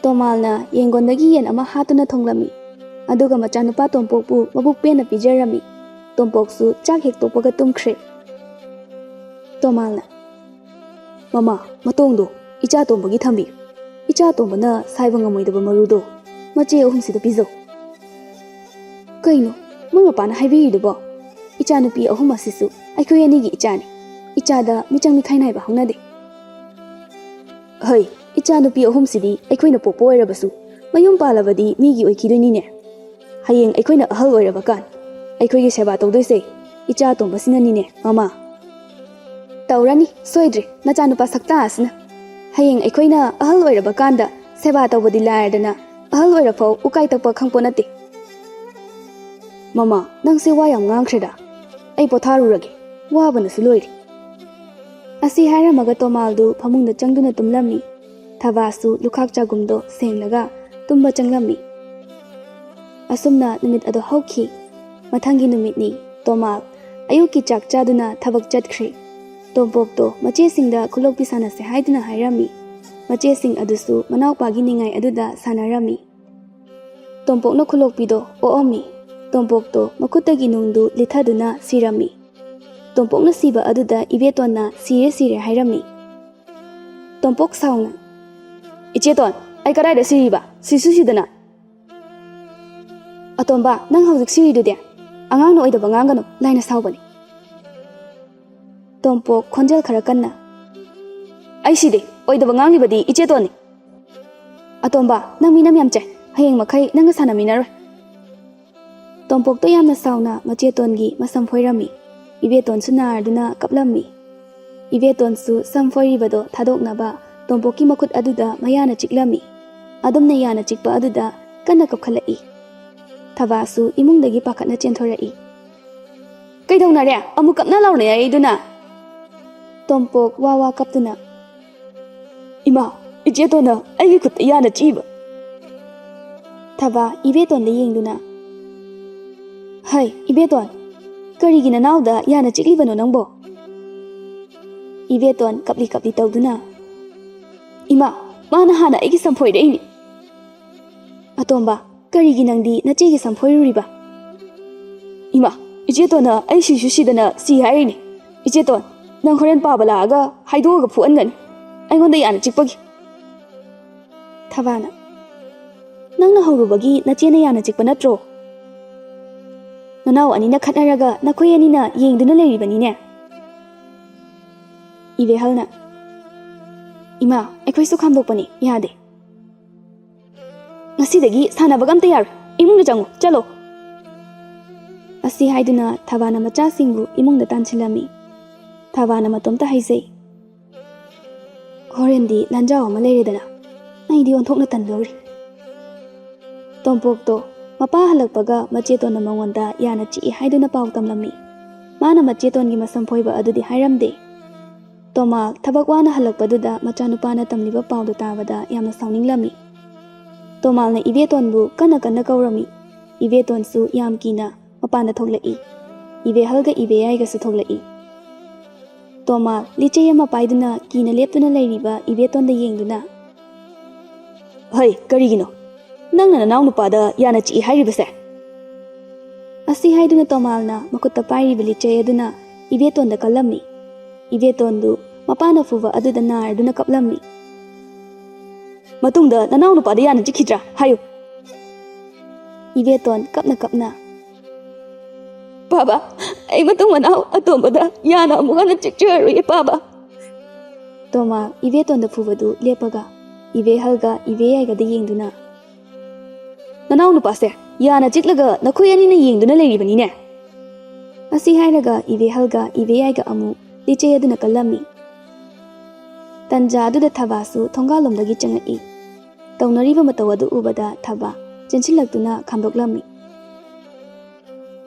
ꯇꯣꯃꯥꯜꯅ ꯌꯦꯡꯒꯣꯟꯗꯒꯤ ꯌꯦꯟ ꯑꯃ ꯍꯥꯠꯇꯨꯅ ꯊꯣꯡꯂꯝꯃꯤ, ꯑꯗꯨꯒ ꯃꯆꯥꯅꯨꯄꯥ ꯇꯣꯝꯄꯣꯛꯄꯨ ꯃꯕꯨꯛ ꯄꯦꯟꯅ ꯄꯤꯖꯔꯝꯃꯤ꯫ ꯇꯣꯝꯄꯣꯛꯁꯨ ꯆꯥꯛ ꯍꯦꯛ ꯇꯣꯛꯄꯒ ꯇꯨꯝꯈ꯭ꯔꯦ꯫ ꯇꯣꯃꯥꯜꯅ, "ꯃꯃꯥ, ꯃꯇꯣꯡꯗꯣ ꯏꯆꯥ ꯇꯣꯝꯕꯒꯤ ꯊꯝꯕꯤꯌꯨ꯫ ꯏꯆꯥ ꯇꯣꯝꯕꯅ ꯁꯥꯏꯕ ꯉꯝꯃꯣꯏꯗꯕ ꯃꯔꯨꯗꯣ ꯃꯆꯦ ꯑꯍꯨꯝꯁꯤꯗ ꯄꯤꯖꯧ꯫" ꯀꯩꯅꯣ ꯃꯣꯏ ꯃꯄꯥꯅ ꯍꯥꯏꯕꯤꯔꯤꯗꯨꯕꯣ? ꯏꯆꯥꯅꯨꯄꯤ ꯑꯍꯨꯝ ꯑꯁꯤꯁꯨ ꯑꯩꯈꯣꯏ ꯑꯅꯤꯒꯤ ꯏꯆꯥꯅꯤ꯫ ꯏꯆꯥꯗ ꯃꯤꯆꯪ ꯃꯤꯈꯥꯏ ꯅꯥꯏꯕ ꯍꯧꯅꯗꯦ꯫ ꯍꯩ, ꯏꯆꯥꯅꯨꯄꯤ ꯑꯍꯨꯝꯁꯤꯗꯤ ꯑꯩꯈꯣꯏꯅ ꯄꯣꯛꯄ ꯑꯣꯏꯔꯕꯁꯨ ꯃꯌꯨꯝ ꯄꯥꯜꯂꯕꯗꯤ ꯃꯤꯒꯤ ꯑꯣꯏꯈꯤꯗꯣꯏꯅꯤꯅꯦ꯫ ꯍꯌꯦꯡ ꯑꯩꯈꯣꯏꯅ ꯑꯍꯜ ꯑꯣꯏꯔꯕ ꯀꯥꯟ ꯑꯩꯈꯣꯏꯒꯤ ꯁꯦꯕꯥ ꯇꯧꯗꯣꯏꯁꯦ ꯏꯆꯥ ꯑꯇꯣꯝꯕꯁꯤꯅꯅꯤꯅꯦ, ꯃꯃꯥ꯫ ꯇꯧꯔꯅꯤ, ꯁꯣꯏꯗ꯭ꯔꯦ, ꯅꯆꯥꯅꯨꯄꯥ ꯁꯛꯇꯥ ꯑꯁꯤꯅ꯫ ꯍꯌꯦꯡ ꯑꯩꯈꯣꯏꯅ ꯑꯍꯜ ꯑꯣꯏꯔꯕ ꯀꯥꯟꯗ ꯁꯦꯕꯥ ꯇꯧꯕꯗꯤ ꯂꯥꯏꯔꯗꯅ, ꯑꯍꯜ ꯑꯣꯏꯔꯐꯥꯎ ꯎꯀꯥꯏ ꯇꯛꯄ ꯈꯪꯄꯣꯠ ꯅꯠꯇꯦ꯫ ꯃꯃꯥ, ꯅꯪꯁꯦ ꯋꯥ ꯌꯥꯝ ꯉꯥꯡꯈ꯭ꯔꯦꯗ꯫ ꯑꯩ ꯄꯣꯊꯥꯔꯨꯔꯒꯦ, ꯋꯥꯕꯅꯁꯨ ꯂꯣꯏꯔꯦ꯫ ꯑꯁꯤ ꯍꯥꯏꯔꯝꯃꯒ ꯇꯣꯃꯥꯜꯗꯨ ꯐꯃꯨꯡꯗ ꯆꯪꯗꯨꯅ ꯇꯨꯝꯂꯝꯃꯤ꯫ ꯊꯕꯥꯁꯨ ꯂꯨꯈꯥꯛ ꯆꯥꯒꯨꯝꯗꯣ ꯁꯦꯡꯂꯒ ꯇꯨꯝꯕ ꯆꯪꯂꯝꯃꯤ꯫ ꯑꯁꯨꯝꯅ ꯅꯨꯃꯤꯠ ꯑꯗꯨ ꯍꯧꯈꯤ꯫ ꯃꯊꯪꯒꯤ ꯅꯨꯃꯤꯠꯅꯤ꯫ ꯇꯣꯃꯥꯜ ꯑꯌꯨꯛꯀꯤ ꯆꯥꯛ ꯆꯥꯗꯨꯅ ꯊꯕꯛ ꯆꯠꯈ꯭ꯔꯦ꯫ ꯇꯣꯝꯄꯣꯛꯇꯣ ꯃꯆꯦꯁꯤꯡꯗ ꯈꯨꯂꯣꯛꯄꯤ ꯁꯥꯟꯅꯁꯦ ꯍꯥꯏꯗꯨꯅ ꯍꯥꯏꯔꯝꯃꯤ꯫ ꯃꯆꯦꯁꯤꯡ ꯑꯗꯨꯁꯨ ꯃꯅꯥꯎꯄꯥꯒꯤ ꯅꯤꯡꯉꯥꯏ ꯑꯗꯨꯗ ꯁꯥꯟꯅꯔꯝꯃꯤ꯫ ꯇꯣꯝꯄꯣꯛꯅ ꯈꯨꯂꯣꯛꯄꯤꯗꯣ ꯑꯣꯛꯑꯝꯃꯤ꯫ ꯇꯣꯝꯄꯣꯛꯇꯣ ꯃꯈꯨꯠꯇꯒꯤ ꯅꯨꯡꯗꯨ ꯂꯤꯠꯊꯗꯨꯅ ꯁꯤꯔꯝꯃꯤ꯫ ꯇꯣꯝꯄꯣꯛꯅ ꯁꯤꯕ ꯑꯗꯨꯗ ꯏꯕꯦꯇꯣꯟꯅ "ꯁꯤꯔꯦ, ꯁꯤꯔꯦ" ꯍꯥꯏꯔꯝꯃꯤ꯫ ꯇꯣꯝꯄꯣꯛ ꯁꯥꯎꯅ, "ꯏꯆꯦꯇꯣꯟ, ꯑꯩ ꯀꯗꯥꯏꯗ ꯁꯤꯔꯤꯕ? ꯁꯤꯁꯨ ꯁꯤꯗꯅ!" "ꯑꯇꯣꯝꯕ, ꯅꯪ ꯍꯧꯖꯤꯛ ꯁꯤꯔꯤꯗꯨꯗꯤ?" "ꯑꯉꯥꯡꯅ ꯑꯣꯏꯗꯕ ꯉꯥꯡꯒꯅꯨ, ꯂꯥꯏꯅ ꯁꯥꯎꯕꯅꯤ꯫" ꯇꯣꯝꯄꯣꯛ ꯈꯣꯟꯖꯦꯜ ꯈꯔ ꯀꯟꯅ, "ꯑꯩ ꯁꯤꯗꯦ, ꯑꯣꯏꯗꯕ ꯉꯥꯡꯂꯤꯕꯗꯤ ꯏꯆꯦꯇꯣꯟꯅꯤ꯫" "ꯑꯇꯣꯝꯕ, ꯅꯪ ꯃꯤꯅꯝ ꯌꯥꯝ ꯆꯥꯏ꯫ ꯍꯌꯦꯡ ꯃꯈꯩ ꯅꯪꯒ ꯁꯥꯟꯅꯃꯤꯟꯅꯔꯣꯏ꯫" ꯇꯣꯝꯄꯣꯛꯇꯣ ꯌꯥꯝꯅ ꯁꯥꯎꯅ ꯃꯆꯦꯇꯣꯟꯒꯤ ꯃꯁꯝ ꯐꯣꯏꯔꯝꯃꯤ꯫ ꯏꯕꯦꯇꯣꯟꯁꯨ ꯅꯥꯔꯗꯨꯅ ꯀꯞꯂꯝꯃꯤ꯫ ꯏꯕꯦꯇꯣꯟꯁꯨ ꯁꯝ ꯐꯣꯏꯔꯤꯕꯗꯣ ꯊꯥꯗꯣꯛꯅꯕ ꯇꯣꯝꯄꯣꯛꯀꯤ ꯃꯈꯨꯠ ꯑꯗꯨꯗ ꯃꯌꯥꯅ ꯆꯤꯛꯂꯝꯃꯤ꯫ ꯑꯗꯨꯝꯅ ꯌꯥꯅ ꯆꯤꯛꯄ ꯑꯗꯨꯗ ꯀꯟꯅ ꯀꯞꯈꯠꯂꯛꯏ꯫ ꯊꯕꯥꯁꯨ ꯏꯃꯨꯡꯗꯒꯤ ꯄꯥꯈꯠꯅ ꯆꯦꯟꯊꯣꯔꯛꯏ꯫ "ꯀꯩꯗꯧꯅꯔꯦ? ꯑꯃꯨꯛ ꯀꯞꯅ ꯂꯥꯎꯅꯔꯤꯗꯨꯅ?" ꯇꯣꯝꯄꯣꯛ ꯋꯥ ꯋꯥ ꯀꯞꯇꯨꯅ, "ꯏꯃꯥ, ꯏꯆꯦꯇꯣꯟꯅ ꯑꯩꯒꯤ ꯈꯨꯠꯇ ꯌꯥꯅ ꯆꯤꯛꯏꯕ꯫" ꯊꯕꯥ ꯏꯕꯦꯇꯣꯟꯗ ꯌꯦꯡꯗꯨꯅ, "ꯍꯩ, ꯏꯕꯦꯇꯣꯟ, ꯀꯔꯤꯒꯤ ꯅꯅꯥꯎꯗ ꯌꯥꯅ ꯆꯤꯛꯂꯤꯕꯅꯣ ꯅꯪꯕꯣ?" ꯏꯕꯦꯇꯣꯟ ꯀꯞꯂꯤ ꯀꯞꯂꯤ ꯇꯧꯗꯨꯅ, "ꯏꯃꯥ, ꯃꯥꯅ ꯍꯥꯟꯅ ꯑꯩꯒꯤ ꯁꯝ ꯐꯣꯏꯔꯛꯏꯅꯤ꯫" "ꯑꯇꯣꯝꯕ, ꯀꯔꯤꯒꯤ ꯅꯪꯗꯤ ꯅꯆꯦꯒꯤ ꯁꯝ ꯐꯣꯏꯔꯨꯔꯤꯕ?" "ꯏꯃꯥ, ꯏꯆꯦꯇꯣꯟꯅ ꯑꯩ ꯁꯤꯁꯨ ꯁꯤꯗꯅ ꯁꯤ ꯍꯥꯏꯔꯤꯅꯤ꯫ ꯏꯆꯦꯇꯣꯟ, ꯅꯪ ꯍꯣꯔꯦꯟ ꯄꯥꯕ ꯂꯥꯛꯑꯒ ꯍꯥꯏꯗꯣꯛꯑꯒ ꯐꯨꯍꯟꯒꯅꯤ ꯑꯩꯉꯣꯟꯗ ꯌꯥꯅ ꯆꯤꯛꯄꯒꯤ꯫" ꯊꯕꯥꯅ, "ꯅꯪꯅ ꯍꯧꯔꯨꯕꯒꯤ ꯅꯆꯦꯅ ꯌꯥꯅ ꯆꯤꯛꯄ ꯅꯠꯇ꯭ꯔꯣ? ꯅꯅꯥꯎ ꯑꯅꯤꯅ ꯈꯠꯅꯔꯒ ꯅꯈꯣꯏ ꯑꯅꯤꯅ ꯌꯦꯡꯗꯨꯅ ꯂꯩꯔꯤꯕꯅꯤꯅꯦ꯫" ꯏꯕꯦꯍꯜꯅ, "ꯏꯃꯥ, ꯑꯩꯈꯣꯏꯁꯨ ꯈꯥꯝꯗꯣꯛꯄꯅꯤ, ꯌꯥꯗꯦ꯫ ꯉꯁꯤꯗꯒꯤ ꯁꯥꯟꯅꯕꯒ ꯑꯝꯇ ꯌꯥꯔꯣꯏ꯫ ꯏꯃꯨꯡꯗ ꯆꯪꯉꯨ, ꯆꯠꯂꯣ꯫" ꯑꯁꯤ ꯍꯥꯏꯗꯨꯅ ꯊꯕꯥꯅ ꯃꯆꯥꯁꯤꯡꯕꯨ ꯏꯃꯨꯡꯗ ꯇꯥꯟꯁꯤꯜꯂꯝꯃꯤ꯫ ꯊꯕꯥꯅ ꯃꯇꯣꯝꯇ ꯍꯥꯏꯖꯩ, "ꯍꯣꯔꯦꯟꯗꯤ ꯂꯥꯟꯖꯥꯎ ꯑꯃ ꯂꯩꯔꯦꯗꯅ, ꯑꯩꯗꯤ ꯑꯣꯟꯊꯣꯛꯅ ꯇꯟꯗꯧꯔꯤ꯫" ꯇꯣꯝꯄꯣꯛꯇꯣ ꯃꯄꯥ ꯍꯜꯂꯛꯄꯒ ꯃꯆꯦꯇꯣꯟꯅ ꯃꯉꯣꯟꯗ ꯌꯥꯅ ꯆꯤꯛꯏ ꯍꯥꯏꯗꯨꯅ ꯄꯥꯎ ꯇꯝꯂꯝꯃꯤ꯫ ꯃꯥꯅ ꯃꯆꯦꯇꯣꯟꯒꯤ ꯃꯁꯝ ꯐꯣꯏꯕ ꯑꯗꯨꯗꯤ ꯍꯥꯏꯔꯝꯗꯦ꯫ ꯇꯣꯃꯥꯜ ꯊꯕꯛ ꯋꯥꯅ ꯍꯜꯂꯛꯄꯗꯨꯗ ꯃꯆꯥꯅꯨꯄꯥꯅ ꯇꯝꯂꯤꯕ ꯄꯥꯎꯗꯨ ꯇꯥꯕꯗ ꯌꯥꯝꯅ ꯁꯥꯎꯅꯤꯡꯂꯝꯃꯤ꯫ ꯇꯣꯃꯥꯜꯅ ꯏꯕꯦꯇꯣꯟꯕꯨ ꯀꯟꯅ ꯀꯟꯅ ꯀꯧꯔꯝꯃꯤ꯫ ꯏꯕꯦꯇꯣꯟꯁꯨ ꯌꯥꯝ ꯀꯤꯅ ꯃꯄꯥꯟꯗ ꯊꯣꯛꯂꯛꯏ꯫ ꯏꯕꯦꯍꯜꯒ ꯏꯕꯦꯌꯥꯏꯒꯁꯨ ꯊꯣꯛꯂꯛꯏ꯫ ꯇꯣꯃꯥꯜ ꯂꯤꯆꯩ ꯑꯃ ꯄꯥꯏꯗꯨꯅ ꯀꯤꯅ ꯂꯦꯞꯇꯨꯅ ꯂꯩꯔꯤꯕ ꯏꯕꯦꯇꯣꯟꯗ ꯌꯦꯡꯗꯨꯅ, "ꯍꯩ, ꯀꯔꯤꯒꯤꯅꯣ?" "ꯅꯪꯅ ꯅꯅꯥꯎ ꯅꯨꯄꯥꯗ ꯌꯥꯅ ꯆꯤꯛꯏ ꯍꯥꯏꯔꯤꯕꯁꯦ?" ꯑꯁꯤ ꯍꯥꯏꯗꯨꯅ ꯇꯣꯃꯥꯜꯅ ꯃꯈꯨꯠꯇ ꯄꯥꯏꯔꯤꯕ ꯂꯤꯆꯩ ꯑꯗꯨꯅ ꯏꯕꯦꯇꯣꯟꯗ ꯀꯜꯂꯝꯃꯤ꯫ ꯏꯕꯦꯇꯣꯟꯗꯨ ꯃꯄꯥꯅ ꯐꯨꯕ ꯑꯗꯨꯗ ꯅꯥꯔꯗꯨꯅ ꯀꯞꯂꯝꯃꯤ꯫ "ꯃꯇꯨꯡꯗ ꯅꯅꯥꯎ ꯅꯨꯄꯥꯗ ꯌꯥꯅ ꯆꯤꯛꯈꯤꯗ꯭ꯔꯥ? ꯍꯥꯏꯌꯨ!" ꯏꯕꯦꯇꯣꯟ ꯀꯞꯅ ꯀꯞꯅ, "ꯄꯥꯕ, ꯑꯩ ꯃꯇꯨꯡ ꯃꯅꯥꯎ ꯑꯇꯣꯝꯕꯗ ꯌꯥꯅ ꯑꯃꯨꯛ ꯍꯟꯅ ꯆꯤꯛꯆꯔꯔꯣꯏꯌꯦ, ꯄꯥꯕ!" ꯇꯣꯃꯥꯜ ꯏꯕꯦꯇꯣꯟꯗ ꯐꯨꯕꯗꯨ ꯂꯦꯞꯄꯒ ꯏꯕꯦꯍꯜꯒ ꯏꯕꯦꯌꯥꯏꯒꯗ ꯌꯦꯡꯗꯨꯅ, "ꯅꯅꯥꯎ ꯅꯨꯄꯥꯁꯦ ꯌꯥꯅ ꯆꯤꯛꯂꯒ ꯅꯈꯣꯏ ꯑꯅꯤꯅ ꯌꯦꯡꯗꯨꯅ ꯂꯩꯔꯤꯕꯅꯤꯅꯦ!" ꯑꯁꯤ ꯍꯥꯏꯔꯒ ꯏꯕꯦꯍꯜꯒ ꯏꯕꯦꯌꯥꯏꯒ ꯑꯃꯨꯛ ꯂꯤꯆꯩ ꯑꯗꯨꯅ ꯀꯜꯂꯝꯃꯤ꯫ ꯇꯟꯖꯥ ꯑꯗꯨꯗ ꯊꯕꯥꯁꯨ ꯊꯣꯡꯒꯥꯜꯂꯣꯝꯗꯒꯤ ꯆꯪꯉꯛꯏ꯫ ꯇꯧꯅꯔꯤꯕ ꯃꯇꯧ ꯑꯗꯨ ꯎꯕꯗ ꯊꯕꯥ ꯆꯦꯟꯁꯤꯜꯂꯛꯇꯨꯅ ꯈꯥꯝꯗꯣꯛꯂꯝꯃꯤ꯫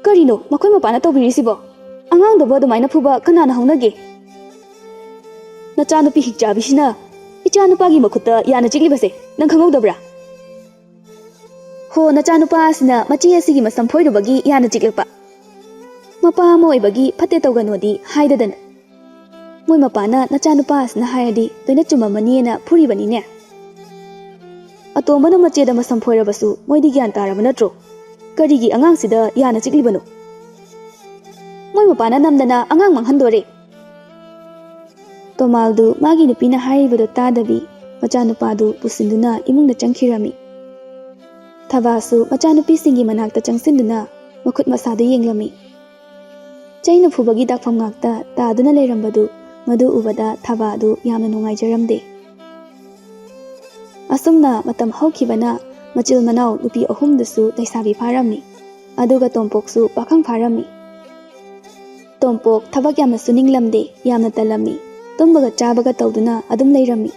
"ꯀꯔꯤꯅꯣ ꯃꯈꯣꯏ ꯃꯄꯥꯅ ꯇꯧꯕꯤꯔꯤꯁꯤꯕꯣ? ꯑꯉꯥꯡꯗꯕꯨ ꯑꯗꯨꯃꯥꯏꯅ ꯐꯨꯕ ꯀꯅꯥꯅ ꯍꯧꯅꯒꯦ? ꯅꯆꯥꯅꯨꯄꯤ ꯍꯤꯛꯆꯥꯕꯤꯁꯤꯅ ꯏꯆꯥꯅꯨꯄꯥꯒꯤ ꯃꯈꯨꯠꯇ ꯌꯥꯅ ꯆꯤꯛꯂꯤꯕꯁꯦ ꯅꯪ ꯈꯪꯍꯧꯗꯕ꯭ꯔꯥ?" "ꯍꯣ, ꯅꯆꯥꯅꯨꯄꯥ ꯑꯁꯤꯅ ꯃꯆꯦ ꯑꯁꯤꯒꯤ ꯃꯁꯝ ꯐꯣꯏꯔꯨꯕꯒꯤ ꯌꯥꯅ ꯆꯤꯛꯂꯛꯄ꯫ ꯃꯄꯥ ꯑꯃ ꯑꯣꯏꯕꯒꯤ ꯐꯠꯇꯦ ꯇꯧꯒꯅꯨꯗꯤ ꯍꯥꯏꯗꯗꯅ꯫ ꯃꯣꯏ ꯃꯄꯥꯅ ꯅꯆꯥꯅꯨꯄꯥ ꯑꯁꯤꯅ ꯍꯥꯏꯔꯗꯤ ꯂꯣꯏꯅ ꯆꯨꯝꯃꯝꯃꯅꯤꯅ ꯐꯨꯔꯤꯕꯅꯤꯅꯦ꯫ ꯑꯇꯣꯝꯕꯅ ꯃꯆꯦꯗ ꯃꯁꯝ ꯐꯣꯏꯔꯕꯁꯨ ꯃꯣꯏꯗꯤ ꯒ꯭ꯌꯥꯟ ꯇꯥꯔꯕ ꯅꯠꯇ꯭ꯔꯣ? ꯀꯔꯤꯒꯤ ꯑꯉꯥꯡꯁꯤꯗ ꯌꯥꯅ ꯆꯤꯛꯂꯤꯕꯅꯣ? ꯃꯣꯏ ꯃꯄꯥꯅ ꯅꯝꯗꯅ ꯑꯉꯥꯡ ꯃꯥꯡꯍꯟꯗꯣꯔꯦ!" ꯇꯣꯃꯥꯜꯗꯨ ꯃꯥꯒꯤ ꯅꯨꯄꯤꯅ ꯍꯥꯏꯔꯤꯕꯗꯨ ꯇꯥꯗꯕꯤ ꯃꯆꯥꯅꯨꯄꯥꯗꯨ ꯄꯨꯁꯤꯟꯗꯨꯅ ꯏꯃꯨꯡꯗ ꯆꯪꯈꯤꯔꯝꯃꯤ꯫ ꯊꯕꯥꯁꯨ ꯃꯆꯥꯅꯨꯄꯤꯁꯤꯡꯒꯤ ꯃꯅꯥꯛꯇ ꯆꯪꯁꯤꯟꯗꯨꯅ ꯃꯈꯨꯠ ꯃꯁꯥꯗꯨ ꯌꯦꯡꯂꯝꯃꯤ꯫ ꯆꯩꯅ ꯐꯨꯕꯒꯤ ꯗꯥꯛꯐꯝ ꯉꯥꯛꯇ ꯇꯥꯗꯨꯅ ꯂꯩꯔꯝꯕꯗꯨ ꯃꯗꯨ ꯎꯕꯗ ꯊꯕꯥꯗꯨ ꯌꯥꯝꯅ ꯅꯨꯡꯉꯥꯏꯖꯔꯝꯗꯦ꯫ ꯑꯁꯨꯝꯅ ꯃꯇꯝ ꯍꯧꯈꯤꯕꯅ ꯃꯆꯤꯜ ꯃꯅꯥꯎ ꯅꯨꯄꯤ ꯑꯍꯨꯝꯗꯨꯁꯨ ꯂꯩꯁꯥꯕꯤ ꯐꯥꯔꯝꯃꯤ꯫ ꯑꯗꯨꯒ ꯇꯣꯝꯄꯣꯛꯁꯨ ꯄꯥꯈꯪ ꯐꯥꯔꯝꯃꯤ꯫ ꯇꯣꯝꯄꯣꯛ ꯊꯕꯛ ꯌꯥꯝꯅ ꯁꯨꯅꯤꯡꯂꯝꯗꯦ, ꯌꯥꯝꯅ ꯇꯜꯂꯝꯃꯤ꯫ ꯇꯨꯝꯕꯒ ꯆꯥꯕꯒ ꯇꯧꯗꯨꯅ ꯑꯗꯨꯝ ꯂꯩꯔꯝꯃꯤ꯫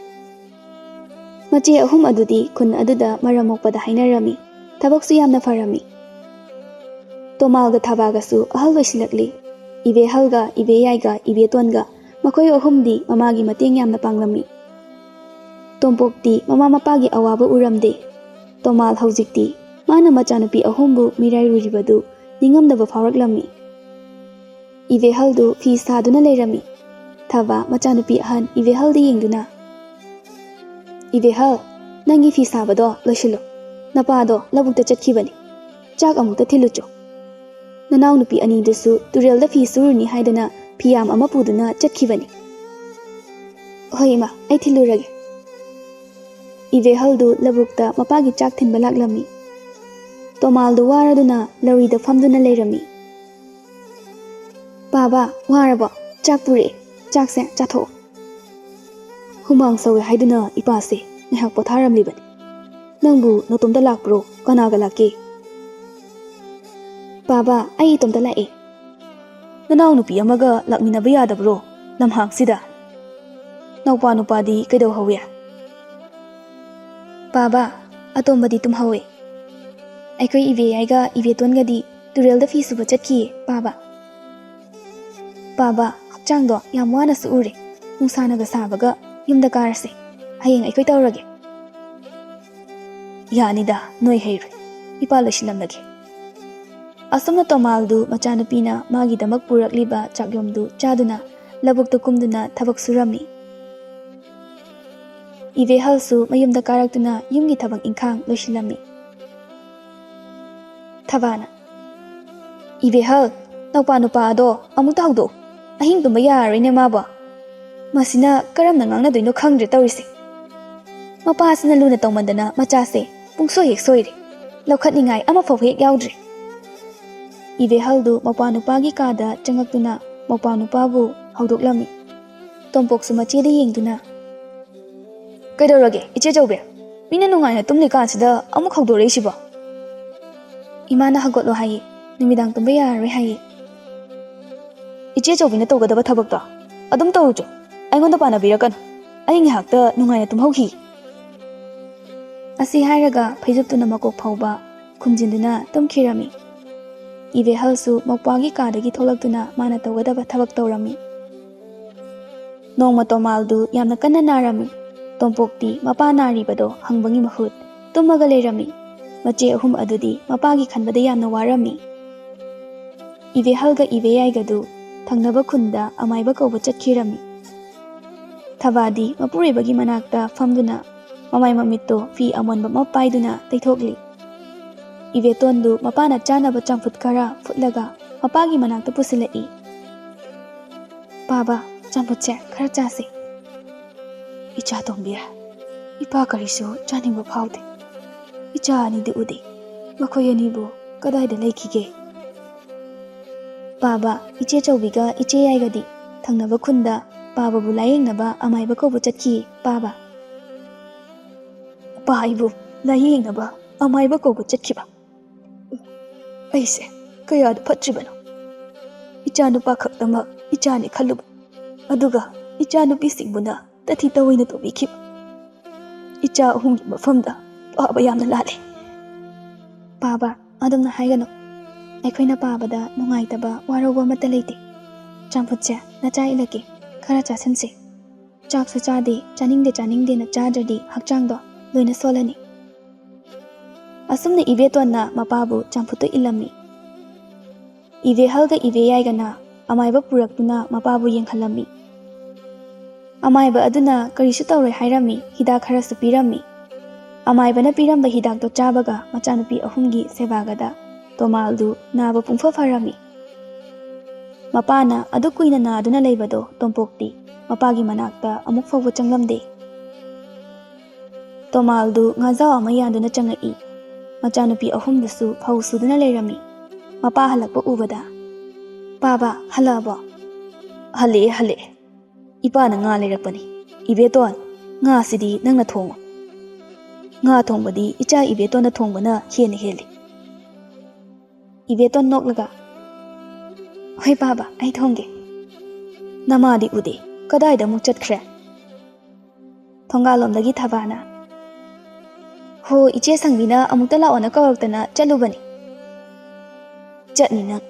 ꯃꯆꯦ ꯑꯍꯨꯝ ꯑꯗꯨꯗꯤ ꯈꯨꯟ ꯑꯗꯨꯗ ꯃꯔꯝ ꯃꯣꯛꯄꯗ ꯍꯥꯏꯅꯔꯝꯃꯤ꯫ ꯊꯕꯛꯁꯨ ꯌꯥꯝꯅ ꯐꯔꯝꯃꯤ꯫ ꯇꯣꯃꯥꯜꯒ ꯊꯕꯥꯒꯁꯨ ꯑꯍꯜ ꯑꯣꯏꯁꯤꯜꯂꯛꯂꯤ꯫ ꯏꯕꯦꯍꯜꯒ, ꯏꯕꯦꯌꯥꯏꯒ, ꯏꯕꯦꯇꯣꯟꯒ ꯃꯈꯣꯏ ꯑꯍꯨꯝꯗꯤ ꯃꯃꯥꯒꯤ ꯃꯇꯦꯡ ꯌꯥꯝꯅ ꯄꯥꯡꯂꯝꯃꯤ꯫ ꯇꯣꯝꯄꯣꯛꯇꯤ ꯃꯃꯥ ꯃꯄꯥꯒꯤ ꯑꯋꯥꯕ ꯎꯔꯝꯗꯦ꯫ ꯇꯣꯃꯥꯜ ꯍꯧꯖꯤꯛꯇꯤ ꯃꯥꯅ ꯃꯆꯥꯅꯨꯄꯤ ꯑꯍꯨꯝꯕꯨ ꯃꯤꯔꯥꯏꯔꯨꯔꯤꯕꯗꯨ ꯅꯤꯡꯉꯝꯗꯕ ꯐꯥꯎꯔꯛꯂꯝꯃꯤ꯫ ꯏꯕꯦꯍꯜꯗꯨ ꯐꯤ ꯁꯥꯗꯨꯅ ꯂꯩꯔꯝꯃꯤ꯫ ꯊꯕꯥ ꯃꯆꯥꯅꯨꯄꯤ ꯑꯍꯟ ꯏꯕꯦꯍꯜꯗ ꯌꯦꯡꯗꯨꯅ, "ꯏꯕꯦꯍꯜ, ꯅꯪꯒꯤ ꯐꯤ ꯁꯥꯕꯗꯣ ꯂꯣꯏꯁꯤꯜꯂꯨ꯫ "ꯅꯄꯥꯗꯣ ꯂꯧꯕꯨꯛꯇ ꯆꯠꯈꯤꯕꯅꯤ꯫ ꯆꯥꯛ ꯑꯃꯨꯛꯇ ꯊꯤꯜꯂꯨꯆꯣ꯫ ꯅꯅꯥꯎꯅꯨꯄꯤ ꯑꯅꯤꯗꯨꯁꯨ ꯇꯨꯔꯦꯜꯗ ꯐꯤ ꯁꯨꯔꯨꯅꯤ ꯍꯥꯏꯗꯅ ꯐꯤꯌꯥꯝ ꯑꯃ ꯄꯨꯗꯨꯅ ꯆꯠꯈꯤꯕꯅꯤ꯫" "ꯍꯣꯏ ꯏꯃꯥ, ꯑꯩ ꯊꯤꯜꯂꯨꯔꯒꯦ꯫" ꯏꯕꯦꯍꯜꯗꯨ ꯂꯧꯕꯨꯛꯇ ꯃꯄꯥꯒꯤ ꯆꯥꯛ ꯊꯤꯟꯕ ꯂꯥꯛꯂꯝꯃꯤ꯫ ꯇꯣꯃꯥꯜꯗꯨ ꯋꯥꯔꯗꯨꯅ ꯂꯧꯔꯤꯗ ꯐꯝꯗꯨꯅ ꯂꯩꯔꯝꯃꯤ꯫ "ꯄꯥꯕ, ꯋꯥꯔꯕꯣ? ꯆꯥꯛ ꯄꯨꯔꯛꯑꯦ, ꯆꯥꯛꯁꯦ ꯆꯥꯊꯣꯛꯑꯣ꯫" "ꯍꯨꯃꯥꯡ ꯁꯧꯋꯦ ꯍꯥꯏꯗꯨꯅ ꯏꯄꯥꯁꯦ ꯉꯥꯏꯍꯥꯛ ꯄꯣꯊꯥꯔꯝꯂꯤꯕꯅꯤ꯫ ꯅꯪꯕꯨ ꯅꯇꯣꯝꯇ ꯂꯥꯛꯄ꯭ꯔꯣ? ꯀꯅꯥꯒ ꯂꯥꯛꯀꯦ?" "ꯄꯥꯕ, ꯑꯩ ꯏꯇꯣꯝꯇ ꯂꯥꯛꯑꯦ꯫" "ꯅꯅꯥꯎꯅꯨꯄꯤ ꯑꯃꯒ ꯂꯥꯛꯃꯤꯟꯅꯕ ꯌꯥꯗꯕ꯭ꯔꯣ ꯂꯝꯍꯥꯡꯁꯤꯗ? ꯅꯧꯄꯥ ꯅꯨꯄꯥꯗꯤ ꯀꯩꯗꯧꯍꯧꯋꯤ?" "ꯄꯥꯕ, ꯑꯇꯣꯝꯕꯗꯤ ꯇꯨꯝꯍꯧꯋꯦ꯫ ꯑꯩꯈꯣꯏ ꯏꯕꯦ ꯌꯥꯏꯒ ꯏꯕꯦꯇꯣꯟꯒꯗꯤ ꯇꯨꯔꯦꯜꯗ ꯐꯤ ꯁꯨꯕ ꯆꯠꯈꯤꯌꯦ, ꯄꯥꯕ꯫" "ꯄꯥꯕ, ꯍꯛꯆꯥꯡꯗꯣ ꯌꯥꯝ ꯋꯥꯅꯁꯨ ꯎꯔꯦ꯫ ꯅꯨꯡꯁꯥꯅꯒ ꯁꯥꯕꯒ ꯌꯨꯝꯗ ꯀꯥꯔꯁꯦ꯫ ꯍꯌꯦꯡ ꯑꯩꯈꯣꯏ ꯇꯧꯔꯒꯦ꯫" "ꯌꯥꯅꯤꯗ, ꯅꯣꯏ ꯍꯩꯔꯣꯏ꯫ ꯏꯄꯥ ꯂꯣꯏꯁꯤꯜꯂꯝꯂꯒꯦ꯫" ꯑꯁꯨꯝꯅ ꯇꯣꯃꯥꯜꯗꯨ ꯃꯆꯥꯅꯨꯄꯤꯅ ꯃꯥꯒꯤꯗꯃꯛ ꯄꯨꯔꯛꯂꯤꯕ ꯆꯥꯛꯌꯣꯝꯗꯨ ꯆꯥꯗꯨꯅ ꯂꯧꯕꯨꯛꯇ ꯀꯨꯝꯗꯨꯅ ꯊꯕꯛ ꯁꯨꯔꯝꯃꯤ꯫ ꯏꯕꯦꯍꯜꯁꯨ ꯃꯌꯨꯝꯗ ꯀꯥꯔꯛꯇꯨꯅ ꯌꯨꯝꯒꯤ ꯊꯕꯛ ꯏꯪꯈꯥꯡ ꯂꯣꯏꯁꯤꯜꯂꯝꯃꯤ꯫ ꯊꯕꯥꯅ, "ꯏꯕꯦꯍꯜ, ꯅꯧꯄꯥ ꯅꯨꯄꯥ ꯑꯗꯣ ꯑꯃꯨꯛꯇ ꯍꯧꯗꯣꯛꯎ꯫ ꯑꯍꯤꯡ ꯇꯨꯝꯕ ꯌꯥꯔꯔꯣꯏꯅꯦ ꯃꯥꯕꯣ꯫ ꯃꯁꯤꯅ ꯀꯔꯝꯅ ꯉꯥꯡꯅꯗꯣꯏꯅꯣ ꯈꯪꯗ꯭ꯔꯦ ꯇꯧꯔꯤꯁꯦ꯫ ꯃꯄꯥꯁꯤꯅ ꯂꯨꯅ ꯇꯧꯃꯟꯗꯅ ꯃꯆꯥꯁꯦ ꯄꯨꯡꯁꯣꯏ ꯍꯦꯛ ꯁꯣꯏꯔꯦ꯫ ꯂꯧꯈꯠꯅꯤꯡꯉꯥꯏ ꯑꯃꯐꯥꯎ ꯍꯦꯛ ꯌꯥꯎꯗ꯭ꯔꯦ꯫" ꯏꯕꯦꯍꯜꯗꯨ ꯃꯧꯄ꯭ꯋꯥ ꯅꯨꯄꯥꯒꯤ ꯀꯥꯗ ꯆꯪꯉꯛꯇꯨꯅ ꯃꯧꯄ꯭ꯋꯥ ꯅꯨꯄꯥꯕꯨ ꯍꯧꯗꯣꯛꯂꯝꯃꯤ꯫ ꯇꯣꯝꯄꯣꯛꯁꯨ ꯃꯆꯦꯗ ꯌꯦꯡꯗꯨꯅ, "ꯀꯩꯗꯧꯔꯒꯦ, ꯏꯆꯦ ꯆꯧꯕꯤ? ꯃꯤꯅ ꯅꯨꯡꯉꯥꯏꯅ ꯇꯨꯝꯂꯤꯀꯥꯟꯁꯤꯗ ꯑꯃꯨꯛ ꯍꯧꯗꯣꯔꯛꯏꯁꯤꯕꯣ?" "ꯏꯃꯥꯅ ꯍꯧꯒꯠꯂꯣ ꯍꯥꯏꯌꯦ, ꯅꯨꯃꯤꯗꯥꯡ ꯇꯨꯝꯕ ꯌꯥꯔꯔꯣꯏ ꯍꯥꯏꯌꯦ꯫" "ꯏꯆꯦ ꯆꯧꯕꯤꯅ ꯇꯧꯒꯗꯕ ꯊꯕꯛꯇꯣ ꯑꯗꯨꯝ ꯇꯧꯔꯨꯆꯣ, ꯑꯩꯉꯣꯟꯗ ꯄꯥꯟꯅꯕꯤꯔꯛꯀꯅꯨ꯫ ꯑꯩ ꯉꯥꯏꯍꯥꯛꯇ ꯅꯨꯡꯉꯥꯏꯅ ꯇꯨꯝꯍꯧꯈꯤ꯫" ꯑꯁꯤ ꯍꯥꯏꯔꯒ ꯐꯩꯖꯨꯞꯇꯨꯅ ꯃꯀꯣꯛ ꯐꯥꯎꯕ ꯈꯨꯝꯖꯤꯟꯗꯨꯅ ꯇꯨꯝꯈꯤꯔꯝꯃꯤ꯫ ꯏꯕꯦꯍꯜꯁꯨ ꯃꯧꯄ꯭ꯋꯥꯒꯤ ꯀꯥꯗꯒꯤ ꯊꯣꯛꯂꯛꯇꯨꯅ ꯃꯥꯅ ꯇꯧꯒꯗꯕ ꯊꯕꯛ ꯇꯧꯔꯝꯃꯤ꯫ ꯅꯣꯡꯃ ꯇꯣꯃꯥꯜꯗꯨ ꯌꯥꯝꯅ ꯀꯟꯅ ꯅꯥꯔꯝꯃꯤ꯫ ꯇꯣꯝꯄꯣꯛꯇꯤ ꯃꯄꯥ ꯅꯥꯔꯤꯕꯗꯣ ꯍꯪꯕꯒꯤ ꯃꯍꯨꯠ ꯇꯨꯝꯃꯒ ꯂꯩꯔꯝꯃꯤ꯫ ꯃꯆꯦ ꯑꯍꯨꯝ ꯑꯗꯨꯗꯤ ꯃꯄꯥꯒꯤ ꯈꯟꯕꯗ ꯌꯥꯝꯅ ꯋꯥꯔꯝꯃꯤ꯫ ꯏꯕꯦꯍꯜꯒ ꯏꯕꯦꯌꯥꯏꯒꯗꯨ ꯊꯪꯅꯕ ꯈꯨꯟꯗ ꯑꯃꯥꯏꯕ ꯀꯧꯕ ꯆꯠꯈꯤꯔꯝꯃꯤ꯫ ꯊꯕꯥꯗꯤ ꯃꯄꯨꯔꯣꯏꯕꯒꯤ ꯃꯅꯥꯛꯇ ꯐꯝꯗꯨꯅ ꯃꯃꯥꯏ ꯃꯃꯤꯠꯇꯣ ꯐꯤ ꯑꯃꯣꯟꯕ ꯑꯃ ꯄꯥꯏꯗꯨꯅ ꯇꯩꯊꯣꯛꯂꯤ꯫ ꯏꯕꯦꯇꯣꯟꯗꯨ ꯃꯄꯥꯅ ꯆꯥꯅꯕ ꯆꯝꯐꯨꯠ ꯈꯔ ꯐꯨꯠꯂꯒ ꯃꯄꯥꯒꯤ ꯃꯅꯥꯛꯇ ꯄꯨꯁꯤꯜꯂꯛꯏ꯫ "ꯄꯥꯕ, ꯆꯝꯐꯨꯠꯁꯦ ꯈꯔ ꯆꯥꯁꯤ꯫" "ꯏꯆꯥ ꯇꯣꯝꯕꯤ, ꯏꯄꯥ ꯀꯔꯤꯁꯨ ꯆꯥꯅꯤꯡꯕ ꯐꯥꯎꯗꯦ꯫ ꯏꯆꯥ ꯑꯅꯤꯗꯤ ꯎꯗꯦ꯫ ꯃꯈꯣꯏ ꯑꯅꯤꯕꯨ ꯀꯗꯥꯏꯗ ꯂꯩꯈꯤꯒꯦ?" "ꯄꯥꯕ, ꯏꯆꯦ ꯆꯧꯕꯤꯒ ꯏꯆꯦ ꯌꯥꯏꯒꯗꯤ ꯊꯪꯅꯕ ꯈꯨꯟꯗ ꯄꯥꯕꯕꯨ ꯂꯥꯌꯦꯡꯅꯕ ꯑꯃꯥꯏꯕ ꯀꯧꯕ ꯆꯠꯈꯤꯌꯦ, ꯄꯥꯕ꯫" "ꯄꯥ ꯑꯩꯕꯨ ꯂꯥꯌꯦꯡꯅꯕ ꯑꯃꯥꯏꯕ ꯀꯧꯕ ꯆꯠꯈꯤꯕ? ꯑꯩꯁꯦ ꯀꯌꯥꯗ ꯐꯠꯇ꯭ꯔꯤꯕꯅꯣ! ꯏꯆꯥ ꯅꯨꯄꯥ ꯈꯛꯇꯃꯛ ꯏꯆꯥꯅꯤ ꯈꯜꯂꯨꯕ, ꯑꯗꯨꯒ ꯏꯆꯥ ꯅꯨꯄꯤꯁꯤꯡꯕꯨꯅ ꯇꯊꯤ ꯇꯑꯣꯏꯅ ꯇꯧꯕꯤꯈꯤꯕ꯫ ꯏꯆꯥ ꯑꯍꯨꯝꯒꯤ ꯃꯐꯝꯗ ꯄꯥꯕ ꯌꯥꯝꯅ ꯂꯥꯜꯂꯦ꯫" "ꯄꯥꯕ, ꯑꯗꯨꯝꯅ ꯍꯥꯏꯒꯅꯨ꯫ ꯑꯩꯈꯣꯏꯅ ꯄꯥꯕꯗ ꯅꯨꯡꯉꯥꯏꯇꯕ, ꯋꯥꯔꯧꯕ ꯑꯃꯠꯇ ꯂꯩꯇꯦ꯫ ꯆꯝꯐꯨꯠꯁꯦ ꯅꯆꯥ ꯏꯜꯂꯛꯀꯦ, ꯈꯔ ꯆꯥꯁꯤꯟꯁꯤ꯫ ꯆꯥꯛꯁꯨ ꯆꯥꯗꯦ, ꯆꯥꯅꯤꯡꯗꯦ ꯆꯥꯅꯤꯡꯗꯦꯅ ꯆꯥꯗ꯭ꯔꯗꯤ ꯍꯛꯆꯥꯡꯗꯣ ꯂꯣꯏꯅ ꯁꯣꯜꯂꯅꯤ꯫" ꯑꯁꯨꯝꯅ ꯏꯕꯦꯇꯣꯟꯅ ꯃꯄꯥꯕꯨ ꯆꯝꯐꯨꯠꯇꯨ ꯏꯜꯂꯝꯃꯤ꯫ ꯏꯕꯦꯍꯜꯒ ꯏꯕꯦꯌꯥꯏꯒꯅ ꯑꯃꯥꯏꯕ ꯄꯨꯔꯛꯇꯨꯅ ꯃꯄꯥꯕꯨ ꯌꯦꯡꯍꯜꯂꯝꯃꯤ꯫ ꯑꯃꯥꯏꯕ ꯑꯗꯨꯅ ꯀꯔꯤꯁꯨ ꯇꯧꯔꯣꯏ ꯍꯥꯏꯔꯝꯃꯤ, ꯍꯤꯗꯥꯛ ꯈꯔꯁꯨ ꯄꯤꯔꯝꯃꯤ꯫ ꯑꯃꯥꯏꯕꯅ ꯄꯤꯔꯝꯕ ꯍꯤꯗꯥꯛꯇꯣ ꯆꯥꯕꯒ ꯃꯆꯥꯅꯨꯄꯤ ꯑꯍꯨꯝꯒꯤ ꯁꯦꯕꯥꯒꯗ ꯇꯣꯃꯥꯜꯗꯨ ꯅꯥꯕ ꯄꯨꯡꯐ ꯐꯔꯝꯃꯤ꯫ ꯃꯄꯥꯅ ꯑꯗꯨ ꯀꯨꯏꯅ ꯅꯥꯗꯨꯅ ꯂꯩꯕꯗꯣ ꯇꯣꯝꯄꯣꯛꯇꯤ ꯃꯄꯥꯒꯤ ꯃꯅꯥꯛꯇ ꯑꯃꯨꯛ ꯐꯥꯎꯕ ꯆꯪꯂꯝꯗꯦ꯫ ꯇꯣꯃꯥꯜꯗꯨ ꯉꯥꯖꯥꯎ ꯑꯃ ꯌꯥꯟꯗꯨꯅ ꯆꯪꯉꯛꯏ꯫ ꯃꯆꯥꯅꯨꯄꯤ ꯑꯍꯨꯝꯗꯨꯁꯨ ꯐꯧ ꯁꯨꯗꯨꯅ ꯂꯩꯔꯝꯃꯤ꯫ ꯃꯄꯥ ꯍꯜꯂꯛꯄ ꯎꯕꯗ, "ꯄꯥꯕ, ꯍꯜꯂꯛꯑꯕꯣ?" "ꯍꯜꯂꯛꯑꯦ, ꯍꯜꯂꯛꯑꯦ꯫ ꯏꯄꯥꯅ ꯉꯥ ꯂꯩꯔꯛꯄꯅꯤ꯫ ꯏꯕꯦꯇꯣꯟ, ꯉꯥꯁꯤꯗꯤ ꯅꯪꯅ ꯊꯣꯡꯉꯨ꯫ ꯉꯥ ꯊꯣꯡꯕꯗꯤ ꯏꯆꯥ ꯏꯕꯦꯇꯣꯟꯅ ꯊꯣꯡꯕꯅ ꯍꯦꯟꯅ ꯍꯦꯜꯂꯤ꯫" ꯏꯕꯦꯇꯣꯟ ꯅꯣꯛꯂꯒ, "ꯍꯣꯏ ꯄꯥꯕ, ꯑꯩ ꯊꯣꯡꯒꯦ꯫ ꯅꯃꯥꯗꯤ ꯎꯗꯦ, ꯀꯗꯥꯏꯗ ꯑꯃꯨꯛ ꯆꯠꯈ꯭ꯔꯦ?" ꯊꯣꯡꯒꯥꯜꯂꯣꯝꯗꯒꯤ ꯊꯕꯥꯅ, "ꯍꯣ, ꯏꯆꯦ ꯁꯪꯕꯤꯅ ꯑꯃꯨꯛꯇ ꯂꯥꯛꯑꯣꯅ ꯀꯧꯔꯛꯇꯅ ꯆꯠꯂꯨꯕꯅꯤ꯫" "ꯆꯠꯅꯤ ꯅꯪ꯫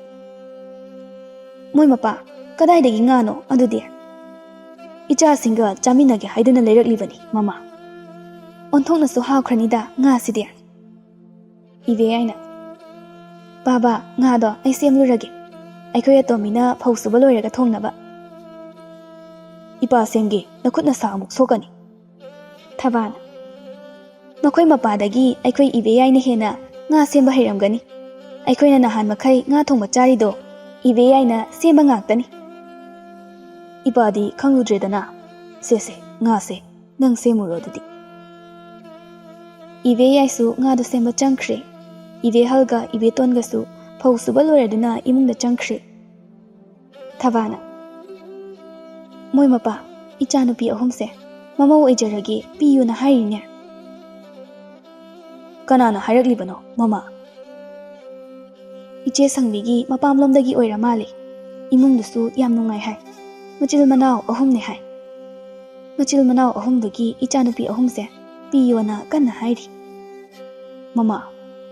ꯃꯣꯏ ꯃꯄꯥ, ꯀꯗꯥꯏꯗꯒꯤ ꯉꯥꯅꯣ ꯑꯗꯨꯗꯤ? ꯏꯆꯥꯁꯤꯡꯒ ꯆꯥꯃꯤꯟꯅꯒꯦ ꯍꯥꯏꯗꯨꯅ ꯂꯩꯔꯛꯂꯤꯕꯅꯤ ꯃꯃꯥ꯫ ꯑꯣꯟꯊꯣꯛꯅꯁꯨ ꯍꯥꯎꯈ꯭ꯔꯅꯤꯗ ꯉꯥꯁꯤꯗꯤ꯫" ꯏꯕꯦ ꯌꯥꯏꯅ, "ꯄꯥꯕ, ꯉꯥꯗꯣ ꯑꯩ ꯁꯦꯝꯂꯨꯔꯒꯦ꯫ ꯑꯩꯈꯣꯏ ꯑꯇꯣꯝꯕꯤꯅ ꯐꯧ ꯁꯨꯕ ꯂꯣꯏꯔꯒ ꯊꯣꯡꯅꯕ꯫" "ꯏꯄꯥ ꯁꯦꯝꯒꯦ, ꯅꯈꯨꯠ ꯅꯁꯥ ꯑꯃꯨꯛ ꯁꯣꯛꯀꯅꯤ꯫" ꯊꯕꯥꯅ, ꯃꯈꯣꯏ ꯃꯄꯥꯗꯒꯤ ꯑꯩꯈꯣꯏ ꯏꯕꯦ ꯌꯥꯏꯅ ꯍꯦꯟꯅ ꯉꯥ ꯁꯦꯝꯕ ꯍꯩꯔꯝꯒꯅꯤ꯫ ꯑꯩꯈꯣꯏꯅ ꯅꯍꯥꯟ ꯃꯈꯩ ꯉꯥ ꯊꯣꯡꯕ ꯆꯥꯔꯤꯗꯣ ꯏꯕꯦ ꯌꯥꯏꯅ ꯁꯦꯝꯕ ꯉꯥꯛꯇꯅꯤ꯫ ꯏꯄꯥꯗꯤ ꯈꯪꯂꯨꯗ꯭ꯔꯦꯗꯅ꯫ ꯁꯦ ꯁꯦ, ꯉꯥꯁꯦ ꯅꯪ ꯁꯦꯝꯃꯨꯔꯣ ꯑꯗꯨꯗꯤ꯫ ꯏꯕꯦ ꯌꯥꯏꯁꯨ ꯉꯥꯗꯨ ꯁꯦꯝꯕ ꯆꯪꯈ꯭ꯔꯦ꯫ ꯏꯕꯦ ꯍꯜꯒ ꯏꯕꯦ ꯇꯣꯟꯒꯁꯨ ꯐꯧ ꯁꯨꯕ ꯂꯣꯏꯔꯗꯨꯅ ꯏꯃꯨꯡꯗ ꯆꯪꯈ꯭ꯔꯦ꯫ ꯊꯕꯥꯅ, "ꯃꯣꯏ ꯃꯄꯥ, ꯏꯆꯥꯅꯨꯄꯤ ꯑꯍꯨꯝꯁꯦ ꯃꯃꯧ ꯑꯣꯏꯖꯔꯒꯦ ꯄꯤꯌꯨꯅ ꯍꯥꯏꯔꯤꯅꯦ꯫" "ꯀꯅꯥꯅ ꯍꯥꯏꯔꯛꯂꯤꯕꯅꯣ, ꯃꯃꯥ?" "ꯏꯆꯦ ꯁꯪꯕꯤꯒꯤ ꯃꯄꯥꯝꯂꯣꯝꯗꯒꯤ ꯑꯣꯏꯔ ꯃꯥꯜꯂꯦ꯫ ꯏꯃꯨꯡꯗꯨꯁꯨ ꯌꯥꯝ ꯅꯨꯡꯉꯥꯏ ꯍꯥꯏ꯫ ꯃꯆꯤꯜ ꯃꯅꯥꯎ ꯑꯍꯨꯝꯅꯦ ꯍꯥꯏ꯫ ꯃꯆꯤꯜ ꯃꯅꯥꯎ ꯑꯍꯨꯝꯗꯨꯒꯤ ꯏꯆꯥꯅꯨꯄꯤ ꯑꯍꯨꯝꯁꯦ ꯄꯤꯌꯣꯅ ꯀꯟꯅ ꯍꯥꯏꯔꯤ꯫" "ꯃꯃꯥ,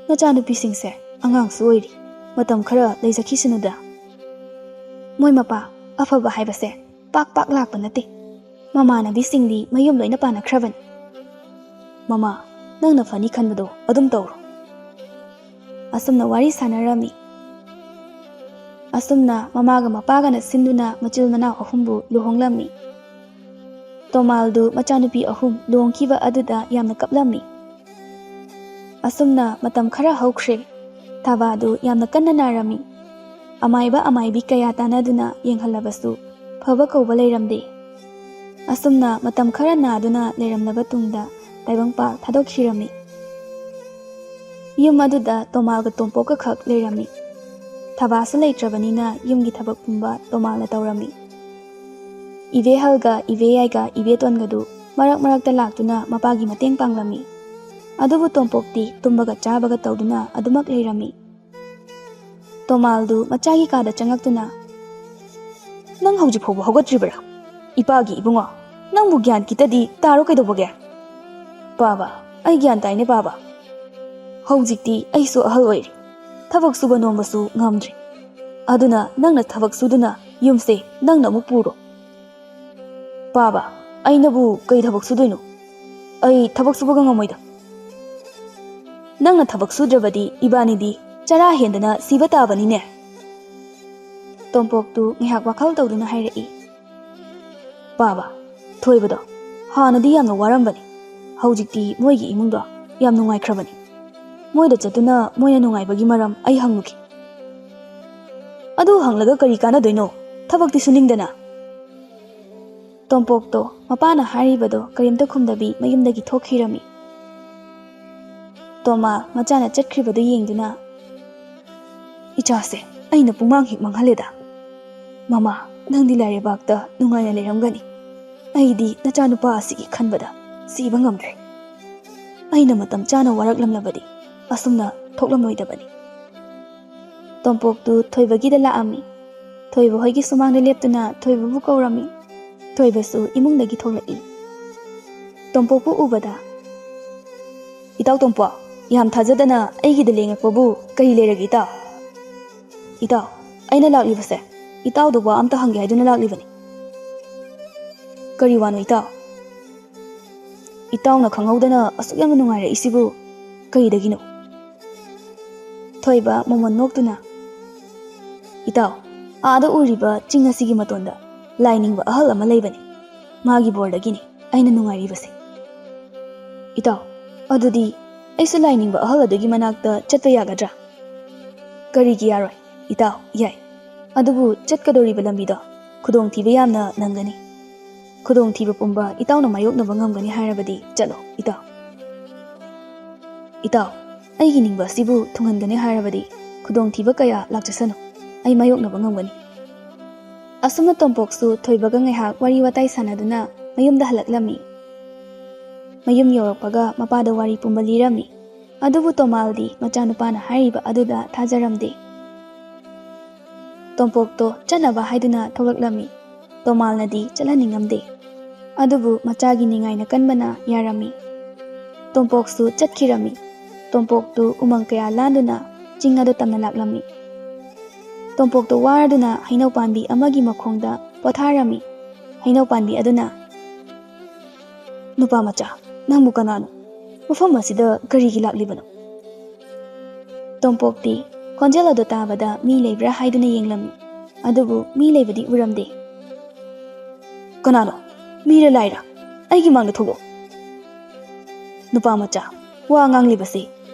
ꯅꯆꯥꯅꯨꯄꯤꯁꯤꯡꯁꯦ ꯑꯉꯥꯡꯁꯨ ꯑꯣꯏꯔꯤ, ꯃꯇꯝ ꯈꯔ ꯂꯩꯖꯈꯤꯁꯅꯨꯗ꯫" "ꯃꯣꯏ ꯃꯄꯥ, ꯑꯐꯕ ꯍꯥꯏꯕꯁꯦ ꯄꯥꯛ ꯄꯥꯛ ꯂꯥꯛꯄ ꯅꯠꯇꯦ꯫ ꯃꯃꯥꯟꯅꯕꯤꯁꯤꯡꯗꯤ ꯃꯌꯨꯝ ꯂꯣꯏꯅ ꯄꯥꯟꯅꯈ꯭ꯔꯕꯅꯤ꯫" "ꯃꯃꯥ, ꯅꯪꯅ ꯐꯅꯤ ꯈꯟꯕꯗꯣ ꯑꯗꯨꯝ ꯇꯧꯔꯣ꯫" ꯑꯁꯨꯝꯅ ꯋꯥꯔꯤ ꯁꯥꯟꯅꯔꯝꯃꯤ꯫ ꯑꯁꯨꯝꯅ ꯃꯃꯥꯒ ꯃꯄꯥꯒꯅ ꯁꯤꯟꯗꯨꯅ ꯃꯆꯤꯜ ꯃꯅꯥꯎ ꯑꯍꯨꯝꯕꯨ ꯂꯨꯍꯣꯡꯂꯝꯃꯤ꯫ ꯇꯣꯃꯥꯜꯗꯨ ꯃꯆꯥꯅꯨꯄꯤ ꯑꯍꯨꯝ ꯂꯨꯍꯣꯡꯈꯤꯕ ꯑꯗꯨꯗ ꯌꯥꯝꯅ ꯀꯞꯂꯝꯃꯤ꯫ ꯑꯁꯨꯝꯅ ꯃꯇꯝ ꯈꯔ ꯍꯧꯈ꯭ꯔꯦ꯫ ꯊꯥꯕꯥꯗꯨ ꯌꯥꯝꯅ ꯀꯟꯅ ꯅꯥꯔꯝꯃꯤ꯫ ꯑꯃꯥꯏꯕ ꯑꯃꯥꯏꯕꯤ ꯀꯌꯥ ꯇꯥꯟꯅꯗꯨꯅ ꯌꯦꯡꯍꯜꯂꯕꯁꯨ ꯐꯕ ꯀꯧꯕ ꯂꯩꯔꯝꯗꯦ꯫ ꯑꯁꯨꯝꯅ ꯃꯇꯝ ꯈꯔ ꯅꯥꯗꯨꯅ ꯂꯩꯔꯝꯂꯕ ꯇꯨꯡꯗ ꯇꯥꯏꯕꯪꯄꯥꯜ ꯊꯥꯗꯣꯛꯈꯤꯔꯝꯃꯤ꯫ ꯌꯨꯝ ꯑꯗꯨꯗ ꯇꯣꯃꯥꯜꯒ ꯇꯣꯝꯄꯣꯛꯀ ꯈꯛ ꯂꯩꯔꯝꯃꯤ꯫ ꯊꯕꯥꯁꯨ ꯂꯩꯇ꯭ꯔꯕꯅꯤꯅ ꯌꯨꯝꯒꯤ ꯊꯕꯛ ꯄꯨꯝꯕ ꯇꯣꯃꯥꯜꯅ ꯇꯧꯔꯝꯃꯤ꯫ ꯏꯕꯦ ꯍꯜꯒ ꯏꯕꯦ ꯌꯥꯏꯒ ꯏꯕꯦ ꯇꯣꯟꯒꯗꯨ ꯃꯔꯛ ꯃꯔꯛꯇ ꯂꯥꯛꯇꯨꯅ ꯃꯄꯥꯒꯤ ꯃꯇꯦꯡ ꯄꯥꯡꯂꯝꯃꯤ꯫ ꯑꯗꯨꯕꯨ ꯇꯣꯝꯄꯣꯛꯇꯤ ꯇꯨꯝꯕꯒ ꯆꯥꯕꯒ ꯇꯧꯗꯨꯅ ꯑꯗꯨꯃꯛ ꯂꯩꯔꯝꯃꯤ꯫ ꯇꯣꯃꯥꯜꯗꯨ ꯃꯆꯥꯒꯤ ꯀꯥꯗ ꯆꯪꯉꯛꯇꯨꯅ, "ꯅꯪ ꯍꯧꯖꯤꯛ ꯐꯥꯎꯕ ꯍꯧꯒꯠꯇ꯭ꯔꯤꯕꯔꯥ? ꯏꯄꯥꯒꯤ ꯏꯕꯨꯡꯉꯣ, ꯅꯪꯕꯨ ꯒ꯭ꯌꯥꯟ ꯈꯤꯇꯗꯤ ꯇꯥꯔꯣ ꯀꯩꯗꯧꯕꯒꯦ?" "ꯄꯥꯕ, ꯑꯩ ꯒ꯭ꯌꯥꯟ ꯇꯥꯏꯅꯦ ꯄꯥꯕ꯫ ꯍꯧꯖꯤꯛꯇꯤ ꯑꯩꯁꯨ ꯑꯍꯜ ꯑꯣꯏꯔꯦ, ꯊꯕꯛ ꯁꯨꯕ ꯅꯣꯝꯕꯁꯨ ꯉꯝꯗ꯭ꯔꯦ꯫ ꯑꯗꯨꯅ ꯅꯪꯅ ꯊꯕꯛ ꯁꯨꯗꯨꯅ ꯌꯨꯝꯁꯦ ꯅꯪꯅ ꯑꯃꯨꯛ ꯄꯨꯔꯣ꯫" "ꯄꯥꯕ, ꯑꯩꯅꯕꯨ ꯀꯩ ꯊꯕꯛ ꯁꯨꯗꯣꯏꯅꯣ? ꯑꯩ ꯊꯕꯛ ꯁꯨꯕꯒ ꯉꯝꯃꯣꯏꯗ꯫ ꯅꯪꯅ ꯊꯕꯛ ꯁꯨꯗ꯭ꯔꯕꯗꯤ ꯏꯕꯥꯅꯤꯗꯤ ꯆꯔꯥ ꯍꯦꯟꯗꯅ ꯁꯤꯕ ꯇꯥꯕꯅꯤꯅꯦ꯫" ꯇꯣꯝꯄꯣꯛꯇꯨ ꯉꯥꯏꯍꯥꯛ ꯋꯥꯈꯜ ꯇꯧꯗꯨꯅ ꯍꯥꯏꯔꯛꯏ꯫ "ꯄꯥꯕ, ꯊꯣꯏꯕꯗꯣ ꯍꯥꯟꯅꯗꯤ ꯌꯥꯝꯅ ꯋꯥꯔꯝꯕꯅꯤ, ꯍꯧꯖꯤꯛꯇꯤ ꯃꯣꯏꯒꯤ ꯏꯃꯨꯡꯗꯣ ꯌꯥꯝ ꯅꯨꯡꯉꯥꯏꯈ꯭ꯔꯕꯅꯤ꯫ ꯃꯣꯏꯗ ꯆꯠꯇꯨꯅ ꯃꯣꯏꯅ ꯅꯨꯡꯉꯥꯏꯕꯒꯤ ꯃꯔꯝ ꯑꯩ ꯍꯪꯂꯨꯈꯤ꯫ ꯑꯗꯨ ꯍꯪꯂꯒ ꯀꯔꯤ ꯀꯥꯟꯅꯗꯣꯏꯅꯣ? ꯊꯕꯛꯇꯤ ꯁꯨꯅꯤꯡꯗꯅ꯫ ꯇꯣꯝꯄꯣꯛꯇꯣ ꯃꯄꯥꯅ ꯍꯥꯏꯔꯤꯕꯗꯣ ꯀꯔꯤꯝꯇ ꯈꯨꯝꯗꯕꯤ ꯃꯌꯨꯝꯗꯒꯤ ꯊꯣꯛꯈꯤꯔꯝꯃꯤ꯫ ꯇꯣꯃꯥ ꯃꯆꯥꯅ ꯆꯠꯈ꯭ꯔꯤꯕꯗꯨ ꯌꯦꯡꯗꯨꯅ, "ꯏꯆꯥꯁꯦ ꯑꯩꯅ ꯄꯨꯡꯃꯥꯡ ꯍꯦꯛ ꯃꯥꯡꯍꯜꯂꯦꯗ꯫ ꯃꯃꯥ, ꯅꯪꯗꯤ ꯂꯥꯏꯔꯩꯕꯥꯛꯇ ꯅꯨꯡꯉꯥꯏꯅ ꯂꯩꯔꯝꯒꯅꯤ꯫ ꯑꯩꯗꯤ ꯅꯆꯥꯅꯨꯄꯥ ꯑꯁꯤꯒꯤ ꯈꯟꯕꯗ ꯁꯤꯕ ꯉꯝꯗ꯭ꯔꯦ꯫ ꯑꯩꯅ ꯃꯇꯝ ꯆꯥꯅ ꯋꯥꯔꯛꯂꯝꯂꯕꯗꯤ ꯑꯁꯨꯝꯅ ꯊꯣꯛꯂꯝꯂꯣꯏꯗꯕꯅꯤ꯫" ꯇꯣꯝꯄꯣꯛꯇꯨ ꯊꯣꯏꯕꯒꯤꯗ ꯂꯥꯛꯑꯝꯃꯤ꯫ ꯊꯣꯏꯕ ꯍꯣꯏꯒꯤ ꯁꯨꯃꯥꯡꯗ ꯂꯦꯞꯇꯨꯅ ꯊꯣꯏꯕꯕꯨ ꯀꯧꯔꯝꯃꯤ꯫ ꯊꯣꯏꯕꯁꯨ ꯏꯃꯨꯡꯗꯒꯤ ꯊꯣꯛꯂꯛꯏ꯫ ꯇꯣꯝꯄꯣꯛꯄꯨ ꯎꯕꯗ, "ꯏꯇꯥꯎ ꯇꯣꯝꯄꯣꯛ, ꯌꯥꯝ ꯊꯥꯖꯗꯅ ꯑꯩꯒꯤꯗ ꯂꯦꯡꯉꯛꯄꯕꯨ ꯀꯔꯤ ꯂꯩꯔꯒꯦ ꯏꯇꯥꯎ?" "ꯏꯇꯥꯎ, ꯑꯩꯅ ꯂꯥꯛꯂꯤꯕꯁꯦ ꯏꯇꯥꯎꯗ ꯋꯥ ꯑꯝꯇ ꯍꯪꯒꯦ ꯍꯥꯏꯗꯨꯅ ꯂꯥꯛꯂꯤꯕꯅꯤ꯫" "ꯀꯔꯤ ꯋꯥꯅꯣ ꯏꯇꯥꯎ?" "ꯏꯇꯥꯎꯅ ꯈꯪꯍꯧꯗꯅ ꯑꯁꯨꯛ ꯌꯥꯝꯅ ꯅꯨꯡꯉꯥꯏꯔꯛꯏꯁꯤꯕꯨ ꯀꯔꯤꯗꯒꯤꯅꯣ?" ꯊꯣꯏꯕ ꯃꯣꯃꯣꯟ ꯅꯣꯛꯇꯨꯅ, "ꯏꯇꯥꯎ, ꯑꯥꯗ ꯎꯔꯤꯕ ꯆꯤꯡ ꯑꯁꯤꯒꯤ ꯃꯇꯣꯟꯗ ꯂꯥꯏ ꯅꯤꯡꯕ ꯑꯍꯜ ꯑꯃ ꯂꯩꯕꯅꯤ꯫ ꯃꯥꯒꯤ ꯕꯣꯔꯗꯒꯤꯅꯤ ꯑꯩꯅ ꯅꯨꯡꯉꯥꯏꯔꯤꯕꯁꯦ꯫" "ꯏꯇꯥꯎ, ꯑꯗꯨꯗꯤ ꯑꯩꯁꯨ ꯂꯥꯏ ꯅꯤꯡꯕ ꯑꯍꯜ ꯑꯗꯨꯒꯤ ꯃꯅꯥꯛꯇ ꯆꯠꯄ ꯌꯥꯒꯗ꯭ꯔꯥ?" "ꯀꯔꯤꯒꯤ ꯌꯥꯔꯣꯏ? ꯏꯇꯥꯎ, ꯌꯥꯏ꯫ ꯑꯗꯨꯕꯨ ꯆꯠꯀꯗꯧꯔꯤꯕ ꯂꯝꯕꯤꯗꯣ ꯈꯨꯗꯣꯡꯊꯤꯕ ꯌꯥꯝꯅ ꯅꯪꯒꯅꯤ꯫ ꯈꯨꯗꯣꯡꯊꯤꯕ ꯄꯨꯝꯕ ꯏꯇꯥꯎꯅ ꯃꯥꯌꯣꯛꯅꯕ ꯉꯝꯒꯅꯤ ꯍꯥꯏꯔꯕꯗꯤ ꯆꯠꯂꯣ, ꯏꯇꯥꯎ꯫" "ꯏꯇꯥꯎ, ꯑꯩꯒꯤ ꯅꯤꯡꯕ ꯑꯁꯤꯕꯨ ꯊꯨꯡꯍꯟꯒꯅꯤ ꯍꯥꯏꯔꯕꯗꯤ ꯈꯨꯗꯣꯡꯊꯤꯕ ꯀꯌꯥ ꯂꯥꯛꯆꯁꯅꯨ, ꯑꯩ ꯃꯥꯌꯣꯛꯅꯕ ꯉꯝꯒꯅꯤ꯫" ꯑꯁꯨꯝꯅ ꯇꯣꯝꯄꯣꯛꯁꯨ ꯊꯣꯏꯕꯒ ꯉꯥꯏꯍꯥꯛ ꯋꯥꯔꯤ ꯋꯥꯇꯥꯏ ꯁꯥꯟꯅꯗꯨꯅ ꯃꯌꯨꯝꯗ ꯍꯜꯂꯛꯂꯝꯃꯤ꯫ ꯃꯌꯨꯝ ꯌꯧꯔꯛꯄꯒ ꯃꯄꯥꯗ ꯋꯥꯔꯤ ꯄꯨꯝꯕ ꯂꯤꯔꯝꯃꯤ꯫ ꯑꯗꯨꯕꯨ ꯇꯣꯃꯥꯜꯗꯤ ꯃꯆꯥꯅꯨꯄꯥꯅ ꯍꯥꯏꯔꯤꯕ ꯑꯗꯨꯗ ꯊꯥꯖꯔꯝꯗꯦ꯫ ꯇꯣꯝꯄꯣꯛꯇꯣ ꯆꯠꯅꯕ ꯍꯥꯏꯗꯨꯅ ꯊꯣꯛꯂꯛꯂꯝꯃꯤ꯫ ꯇꯣꯃꯥꯜꯅꯗꯤ ꯆꯠꯍꯟꯅꯤꯡꯉꯝꯗꯦ꯫ ꯑꯗꯨꯕꯨ ꯃꯆꯥꯒꯤ ꯅꯤꯡꯉꯥꯏꯅ ꯀꯟꯕꯅ ꯌꯥꯔꯝꯃꯤ꯫ ꯇꯣꯝꯄꯣꯛꯁꯨ ꯆꯠꯈꯤꯔꯝꯃꯤ꯫ ꯇꯣꯝꯄꯣꯛꯇꯨ ꯎꯃꯪ ꯀꯌꯥ ꯂꯥꯟꯗꯨꯅ ꯆꯤꯡ ꯑꯗꯨ ꯇꯝꯅ ꯂꯥꯛꯂꯝꯃꯤ꯫ ꯇꯣꯝꯄꯣꯛꯇꯨ ꯋꯥꯔꯗꯨꯅ ꯍꯩꯅꯧ ꯄꯥꯝꯕꯤ ꯑꯃꯒꯤ ꯃꯈꯣꯡꯗ ꯄꯣꯊꯥꯔꯝꯃꯤ꯫ ꯍꯩꯅꯧ ꯄꯥꯝꯕꯤ ꯑꯗꯨꯅ, "ꯅꯨꯄꯥ ꯃꯆꯥ, ꯅꯪꯕꯨ ꯀꯅꯥꯅꯣ? ꯃꯐꯝ ꯑꯁꯤꯗ ꯀꯔꯤꯒꯤ ꯂꯥꯛꯂꯤꯕꯅꯣ?" ꯇꯣꯝꯄꯣꯛꯇꯤ ꯈꯣꯟꯖꯦꯜ ꯑꯗꯨ ꯇꯥꯕꯗ ꯃꯤ ꯂꯩꯕ꯭ꯔꯥ ꯍꯥꯏꯗꯨꯅ ꯌꯦꯡꯂꯝꯃꯤ꯫ ꯑꯗꯨꯕꯨ ꯃꯤ ꯂꯩꯕꯗꯤ ꯎꯔꯝꯗꯦ꯫ "ꯀꯅꯥꯅꯣ? ꯃꯤꯔ ꯂꯥꯏꯔ? ꯑꯩꯒꯤ ꯃꯥꯡꯗ ꯊꯣꯛꯂꯛꯑꯣ꯫" "ꯅꯨꯄꯥ ꯃꯆꯥ, ꯋꯥ ꯉꯥꯡꯂꯤꯕꯁꯤ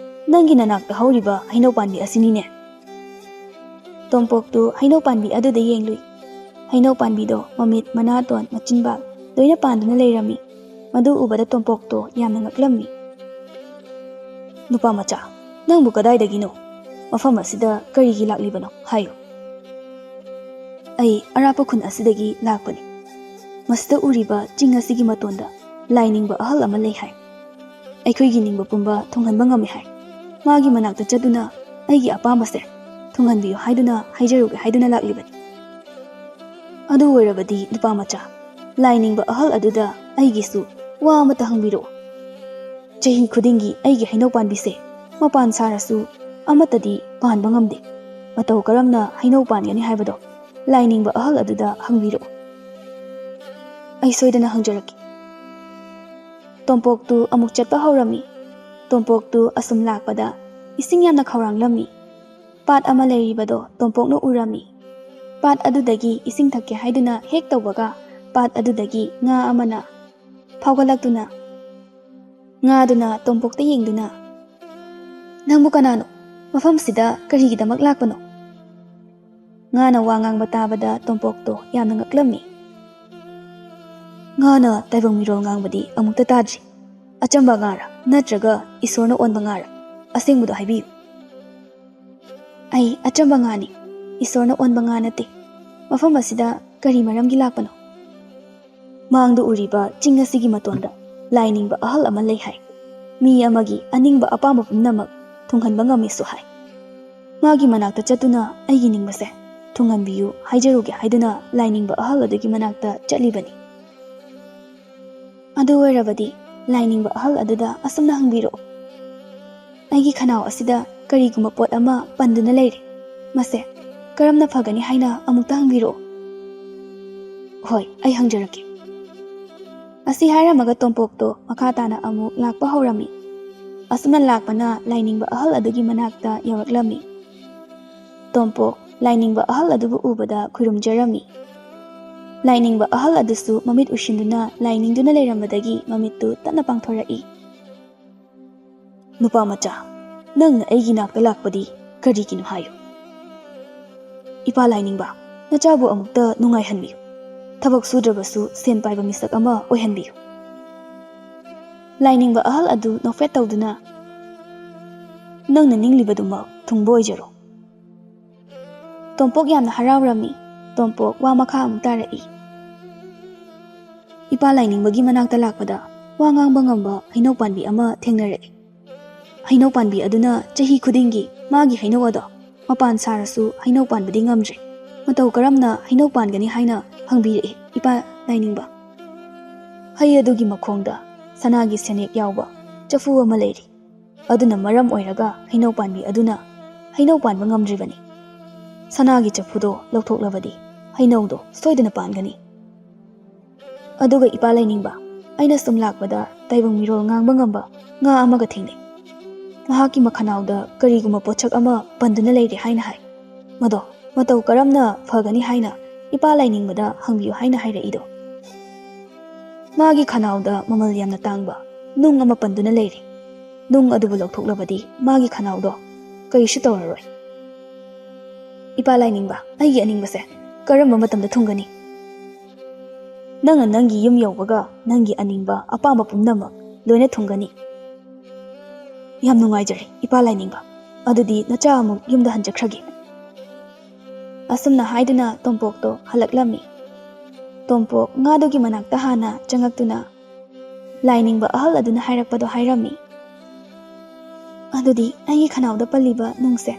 ꯅꯪꯒꯤ ꯅꯅꯥꯛꯇ ꯍꯧꯔꯤꯕ ꯍꯩꯅꯧ ꯄꯥꯝꯕꯤ ꯑꯁꯤꯅꯤꯅꯦ?" ꯇꯣꯝꯄꯣꯛꯇꯨ ꯍꯩꯅꯧ ꯄꯥꯝꯕꯤ ꯑꯗꯨꯗ ꯌꯦꯡꯂꯨꯏ꯫ ꯍꯩꯅꯧ ꯄꯥꯝꯕꯤꯗꯣ ꯃꯃꯤꯠ, ꯃꯅꯥꯇꯣꯟ, ꯃꯆꯤꯟꯕꯥꯜ ꯂꯣꯏꯅ ꯄꯥꯟꯗꯨꯅ ꯂꯩꯔꯝꯃꯤ꯫ ꯃꯗꯨ ꯎꯕꯗ ꯇꯣꯝꯄꯣꯛꯇꯣ ꯌꯥꯝꯅ ꯉꯛꯂꯝꯃꯤ꯫ "ꯅꯨꯄꯥ ꯃꯆꯥ, ꯅꯪꯕꯨ ꯀꯗꯥꯏꯗꯒꯤꯅꯣ? ꯃꯐꯝ ꯑꯁꯤꯗ ꯀꯔꯤꯒꯤ ꯂꯥꯛꯂꯤꯕꯅꯣ? ꯍꯥꯏꯌꯨ꯫" "ꯑꯩ ꯑꯔꯥꯞꯄ ꯈꯨꯟ ꯑꯁꯤꯗꯒꯤ ꯂꯥꯛꯄꯅꯤ꯫ ꯃꯁꯤꯗ ꯎꯔꯤꯕ ꯆꯤꯡ ꯑꯁꯤꯒꯤ ꯃꯇꯣꯟꯗ ꯂꯥꯏ ꯅꯤꯡꯕ ꯑꯍꯜ ꯑꯃ ꯂꯩ ꯍꯥꯏ꯫ ꯑꯩꯈꯣꯏꯒꯤ ꯅꯤꯡꯕ ꯄꯨꯝꯕ ꯊꯨꯡꯍꯟꯕ ꯉꯝꯃꯤ ꯍꯥꯏ꯫ ꯃꯥꯒꯤ ꯃꯅꯥꯛꯇ ꯆꯠꯇꯨꯅ ꯑꯩꯒꯤ ꯑꯄꯥꯝꯕꯁꯦ ꯊꯨꯡꯍꯟꯕꯤꯌꯨ ꯍꯥꯏꯗꯨꯅ ꯍꯥꯏꯖꯔꯨꯒꯦ ꯍꯥꯏꯗꯨꯅ ꯂꯥꯛꯂꯤꯕꯅꯤ꯫" "ꯑꯗꯨ ꯑꯣꯏꯔꯕꯗꯤ ꯅꯨꯄꯥ ꯃꯆꯥ, ꯂꯥꯏ ꯅꯤꯡꯕ ꯑꯍꯜ ꯑꯗꯨꯗ ꯑꯩꯒꯤꯁꯨ ꯋꯥ ꯑꯃꯇ ꯍꯪꯕꯤꯔꯛꯑꯣ꯫ ꯆꯍꯤ ꯈꯨꯗꯤꯡꯒꯤ ꯑꯩꯒꯤ ꯍꯩꯅꯧ ꯄꯥꯝꯕꯤꯁꯦ ꯃꯄꯥꯟ ꯁꯥꯔꯁꯨ ꯑꯃꯠꯇꯗꯤ ꯄꯥꯟꯕ ꯉꯝꯗꯦ꯫ ꯃꯇꯧ ꯀꯔꯝꯅ ꯍꯩꯅꯧ ꯄꯥꯟꯒꯅꯤ ꯍꯥꯏꯕꯗꯣ ꯂꯥꯏ ꯅꯤꯡꯕ ꯑꯍꯜ ꯑꯗꯨꯗ ꯍꯪꯕꯤꯔꯛꯑꯣ꯫" "ꯑꯩ ꯁꯣꯏꯗꯅ ꯍꯪꯖꯔꯛꯀꯦ꯫" ꯇꯣꯝꯄꯣꯛꯇꯨ ꯑꯃꯨꯛ ꯆꯠꯄ ꯍꯧꯔꯝꯃꯤ꯫ ꯇꯣꯝꯄꯣꯛꯇꯨ ꯑꯁꯨꯝ ꯂꯥꯛꯄꯗ ꯏꯁꯤꯡ ꯌꯥꯝꯅ ꯈꯧꯔꯥꯡꯂꯝꯃꯤ꯫ ꯄꯥꯠ ꯑꯃ ꯂꯩꯔꯤꯕꯗꯣ ꯇꯣꯝꯄꯣꯛꯅ ꯎꯔꯝꯃꯤ꯫ ꯄꯥꯠ ꯑꯗꯨꯗꯒꯤ ꯏꯁꯤꯡ ꯊꯛꯀꯦ ꯍꯥꯏꯗꯨꯅ ꯍꯦꯛ ꯇꯧꯕꯒ, ꯄꯥꯠ ꯑꯗꯨꯗꯒꯤ ꯉꯥ ꯑꯃꯅ ꯐꯥꯎꯒꯠꯂꯛꯇꯨꯅ, ꯉꯥꯗꯨꯅ ꯇꯣꯝꯄꯣꯛꯇ ꯌꯦꯡꯗꯨꯅ, "ꯅꯪꯕꯨ ꯀꯅꯥꯅꯣ? ꯃꯐꯝꯁꯤꯗ ꯀꯔꯤꯒꯤꯗꯃꯛ ꯂꯥꯛꯄꯅꯣ?" ꯉꯥꯅ ꯋꯥ ꯉꯥꯡꯕ ꯇꯥꯕꯗ ꯇꯣꯝꯄꯣꯛꯇꯣ ꯌꯥꯝꯅ ꯉꯛꯂꯝꯃꯤ꯫ "ꯉꯥꯅ ꯇꯥꯏꯕꯪ ꯃꯤꯔꯣꯜ ꯉꯥꯡꯕꯗꯤ ꯑꯃꯨꯛꯇ ꯇꯥꯗ꯭ꯔꯤ꯫ ꯑꯆꯝꯕ ꯉꯥꯔ ꯅꯠꯇ꯭ꯔꯒ ꯏꯁꯣꯔꯅ ꯑꯣꯟꯕ ꯉꯥꯔ? ꯑꯁꯦꯡꯕꯗꯣ ꯍꯥꯏꯕꯤꯌꯨ꯫" "ꯑꯩ ꯑꯆꯝꯕ ꯉꯥꯅꯤ, ꯏꯁꯣꯔꯅ ꯑꯣꯟꯕ ꯉꯥ ꯅꯠꯇꯦ꯫ ꯃꯐꯝ ꯑꯁꯤꯗ ꯀꯔꯤ ꯃꯔꯝꯒꯤ ꯂꯥꯛꯄꯅꯣ?" "ꯃꯥꯡꯗ ꯎꯔꯤꯕ ꯆꯤꯡ ꯑꯁꯤꯒꯤ ꯃꯇꯣꯟꯗ ꯂꯥꯏ ꯅꯤꯡꯕ ꯑꯍꯜ ꯑꯃ ꯂꯩ ꯍꯥꯏ꯫ ꯃꯤ ꯑꯃꯒꯤ ꯑꯅꯤꯡꯕ ꯑꯄꯥꯝꯕ ꯄꯨꯝꯅꯃꯛ ꯊꯨꯡꯍꯟꯕ ꯉꯝꯃꯤꯁꯨ ꯍꯥꯏ꯫ ꯃꯥꯒꯤ ꯃꯅꯥꯛꯇ ꯆꯠꯇꯨꯅ ꯑꯩꯒꯤ ꯅꯤꯡꯕꯁꯦ ꯊꯨꯡꯍꯟꯕꯤꯌꯨ ꯍꯥꯏꯖꯔꯨꯒꯦ ꯍꯥꯏꯗꯨꯅ ꯂꯥꯏ ꯅꯤꯡꯕ ꯑꯍꯜ ꯑꯗꯨꯒꯤ ꯃꯅꯥꯛꯇ ꯆꯠꯂꯤꯕꯅꯤ꯫" "ꯑꯗꯨ ꯑꯣꯏꯔꯕꯗꯤ ꯂꯥꯏ ꯅꯤꯡꯕ ꯑꯍꯜ ꯑꯗꯨꯗ ꯑꯁꯨꯝꯅ ꯍꯪꯕꯤꯔꯛꯑꯣ꯫" "ꯑꯩꯒꯤ ꯈꯅꯥꯎ ꯑꯁꯤꯗ ꯀꯔꯤꯒꯨꯝꯕ ꯄꯣꯠ ꯑꯃ ꯄꯟꯗꯨꯅ ꯂꯩꯔꯦ꯫ ꯃꯁꯦ ꯀꯔꯝꯅ ꯐꯒꯅꯤ ꯍꯥꯏꯅ ꯑꯃꯨꯛꯇ ꯍꯪꯕꯤꯔꯛꯑꯣ꯫" "ꯍꯣꯏ, ꯑꯩ ꯍꯪꯖꯔꯛꯀꯦ꯫" ꯑꯁꯤ ꯍꯥꯏꯔꯝꯃꯒ ꯇꯣꯝꯄꯣꯛꯇꯣ ꯃꯈꯥ ꯇꯥꯅ ꯑꯃꯨꯛ ꯂꯥꯛꯄ ꯍꯧꯔꯝꯃꯤ꯫ ꯑꯁꯨꯝꯅ ꯂꯥꯛꯄꯅ ꯂꯥꯏꯅꯤꯡꯕ ꯑꯍꯜ ꯑꯗꯨꯒꯤ ꯃꯅꯥꯛꯇ ꯌꯧꯔꯛꯂꯝꯃꯤ꯫ ꯇꯣꯝꯄꯣꯛ ꯂꯥꯏꯅꯤꯡꯕ ꯑꯍꯜ ꯑꯗꯨꯕꯨ ꯎꯕꯗ ꯈꯨꯔꯨꯝꯖꯔꯝꯃꯤ꯫ ꯂꯥꯏꯅꯤꯡꯕ ꯑꯍꯜ ꯑꯗꯨꯁꯨ ꯃꯃꯤꯠ ꯎꯏꯁꯤꯟꯗꯨꯅ ꯂꯥꯏꯅꯤꯡꯗꯨꯅ ꯂꯩꯔꯝꯕꯗꯒꯤ ꯃꯃꯤꯠꯇꯨ ꯇꯞꯅ ꯄꯥꯡꯊꯣꯔꯛꯏ꯫ "ꯅꯨꯄꯥ ꯃꯆꯥ, ꯅꯪꯅ ꯑꯩꯒꯤ ꯅꯥꯛꯇ ꯂꯥꯛꯄꯗꯤ ꯀꯔꯤꯒꯤꯅꯣ ꯍꯥꯏꯌꯨ?" "ꯏꯄꯥ ꯂꯥꯏꯅꯤꯡꯕ, ꯅꯆꯥꯕꯨ ꯑꯃꯨꯛꯇ ꯅꯨꯡꯉꯥꯏꯍꯟꯕꯤꯌꯨ꯫ ꯊꯕꯛ ꯁꯨꯗ꯭ꯔꯕꯁꯨ ꯁꯦꯟ ꯄꯥꯏꯕ ꯃꯤꯁꯛ ꯑꯃ ꯑꯣꯏꯍꯟꯕꯤꯌꯨ꯫" ꯂꯥꯏꯅꯤꯡꯕ ꯑꯍꯜ ꯑꯗꯨ ꯅꯣꯛꯐꯦꯠ ꯇꯧꯗꯨꯅ, "ꯅꯪꯅ ꯅꯤꯡꯂꯤꯕꯗꯨꯃꯛ ꯊꯨꯡꯕ ꯑꯣꯏꯖꯔꯣ꯫" ꯇꯣꯝꯄꯣꯛ ꯌꯥꯝꯅ ꯍꯔꯥꯎꯔꯝꯃꯤ꯫ ꯇꯣꯝꯄꯣꯛ ꯋꯥ ꯃꯈꯥ ꯑꯃꯨꯛ ꯇꯥꯔꯛꯏ꯫ ꯏꯄꯥ ꯂꯥꯏꯅꯤꯡꯕꯒꯤ ꯃꯅꯥꯛꯇ ꯂꯥꯛꯄꯗ ꯋꯥ ꯉꯥꯡꯕ ꯉꯝꯕ ꯍꯩꯅꯧ ꯄꯥꯟꯕꯤ ꯑꯃ ꯊꯦꯡꯅꯔꯛꯏ꯫ ꯍꯩꯅꯧ ꯄꯥꯟꯕꯤ ꯑꯗꯨꯅ ꯆꯍꯤ ꯈꯨꯗꯤꯡꯒꯤ ꯃꯥꯒꯤ ꯍꯩꯅꯧ ꯑꯗꯣ ꯃꯄꯥꯟ ꯁꯥꯔꯁꯨ ꯍꯩꯅꯧ ꯄꯥꯟꯕꯗꯤ ꯉꯝꯗ꯭ꯔꯦ꯫ ꯃꯇꯧ ꯀꯔꯝꯅ ꯍꯩꯅꯧ ꯄꯥꯟꯒꯅꯤ ꯍꯥꯏꯅ ꯍꯪꯕꯤꯔꯛꯏ ꯏꯄꯥ ꯂꯥꯏꯅꯤꯡꯕ꯫ ꯍꯩ ꯑꯗꯨꯒꯤ ꯃꯈꯣꯡꯗ ꯁꯅꯥꯒꯤ ꯁꯦꯅꯦꯛ ꯌꯥꯎꯕ ꯆꯐꯨ ꯑꯃ ꯂꯩꯔꯤ꯫ ꯑꯗꯨꯅ ꯃꯔꯝ ꯑꯣꯏꯔꯒ ꯍꯩꯅꯧ ꯄꯥꯟꯕꯤ ꯑꯗꯨꯅ ꯍꯩꯅꯧ ꯄꯥꯟꯕ ꯉꯝꯗ꯭ꯔꯤꯕꯅꯤ꯫ ꯁꯅꯥꯒꯤ ꯆꯐꯨꯗꯣ ꯂꯧꯊꯣꯛꯂꯕꯗꯤ ꯍꯩꯅꯧꯗꯣ ꯁꯣꯏꯗꯅ ꯄꯥꯟꯒꯅꯤ꯫ ꯑꯗꯨꯒ ꯏꯄꯥ ꯂꯥꯏꯅꯤꯡꯕ, ꯑꯩꯅ ꯁꯨꯝ ꯂꯥꯛꯄꯗ ꯇꯥꯏꯕꯪ ꯃꯤꯔꯣꯜ ꯉꯥꯡꯕ ꯉꯝꯕ ꯉꯥ ꯑꯃꯒ ꯊꯦꯡꯅꯩ꯫ ꯃꯍꯥꯛꯀꯤ ꯃꯈꯅꯥꯎꯗ ꯀꯔꯤꯒꯨꯝꯕ ꯄꯣꯠꯁꯛ ꯑꯃ ꯄꯟꯗꯨꯅ ꯂꯩꯔꯦ ꯍꯥꯏꯅ ꯍꯥꯏ꯫ ꯃꯗꯣ ꯃꯇꯧ ꯀꯔꯝꯅ ꯐꯒꯅꯤ ꯍꯥꯏꯅ ꯏꯄꯥ ꯂꯥꯏꯅꯤꯡꯕꯗ ꯍꯪꯕꯤꯌꯨ ꯍꯥꯏꯅ ꯍꯥꯏꯔꯛꯏꯗꯣ꯫ ꯃꯥꯒꯤ ꯈꯅꯥꯎꯗ ꯃꯃꯜ ꯌꯥꯝꯅ ꯇꯥꯡꯕ ꯅꯨꯡ ꯑꯃ ꯄꯟꯗꯨꯅ ꯂꯩꯔꯦ꯫ ꯅꯨꯡ ꯑꯗꯨꯕꯨ ꯂꯧꯊꯣꯛꯂꯕꯗꯤ ꯃꯥꯒꯤ ꯈꯅꯥꯎꯗꯣ ꯀꯔꯤꯁꯨ ꯇꯧꯔꯔꯣꯏ꯫ ꯏꯄꯥ ꯂꯥꯏꯅꯤꯡꯕ, ꯑꯩꯒꯤ ꯑꯅꯤꯡꯕꯁꯦ ꯀꯔꯝꯕ ꯃꯇꯝꯗ ꯊꯨꯡꯒꯅꯤ? ꯅꯪꯅ ꯅꯪꯒꯤ ꯌꯨꯝ ꯌꯧꯕꯒ ꯅꯪꯒꯤ ꯑꯅꯤꯡꯕ ꯑꯄꯥꯝꯕ ꯄꯨꯝꯅꯃꯛ ꯂꯣꯏꯅ ꯊꯨꯡꯒꯅꯤ꯫ ꯌꯥꯝ ꯅꯨꯡꯉꯥꯏꯖꯔꯦ ꯏꯄꯥ ꯂꯥꯏꯅꯤꯡꯕ꯫ ꯑꯗꯨꯗꯤ ꯅꯆꯥ ꯑꯃꯨꯛ ꯌꯨꯝꯗ ꯍꯟꯖꯈ꯭ꯔꯒꯦ꯫ ꯑꯁꯨꯝꯅ ꯍꯥꯏꯗꯨꯅ ꯇꯣꯝꯄꯣꯛꯇꯣ ꯍꯜꯂꯛꯂꯝꯃꯤ꯫ ꯇꯣꯝꯄꯣꯛ ꯉꯥꯗꯨꯒꯤ ꯃꯅꯥꯛꯇ ꯍꯥꯟꯅ ꯆꯪꯉꯛꯇꯨꯅ ꯂꯥꯏꯅꯤꯡꯕ ꯑꯍꯜ ꯑꯗꯨꯅ ꯍꯥꯏꯔꯛꯄꯗꯣ ꯍꯥꯏꯔꯝꯃꯤ꯫ "ꯑꯗꯨꯗꯤ ꯑꯩꯒꯤ ꯈꯅꯥꯎꯗ ꯄꯜꯂꯤꯕ ꯅꯨꯡꯁꯦ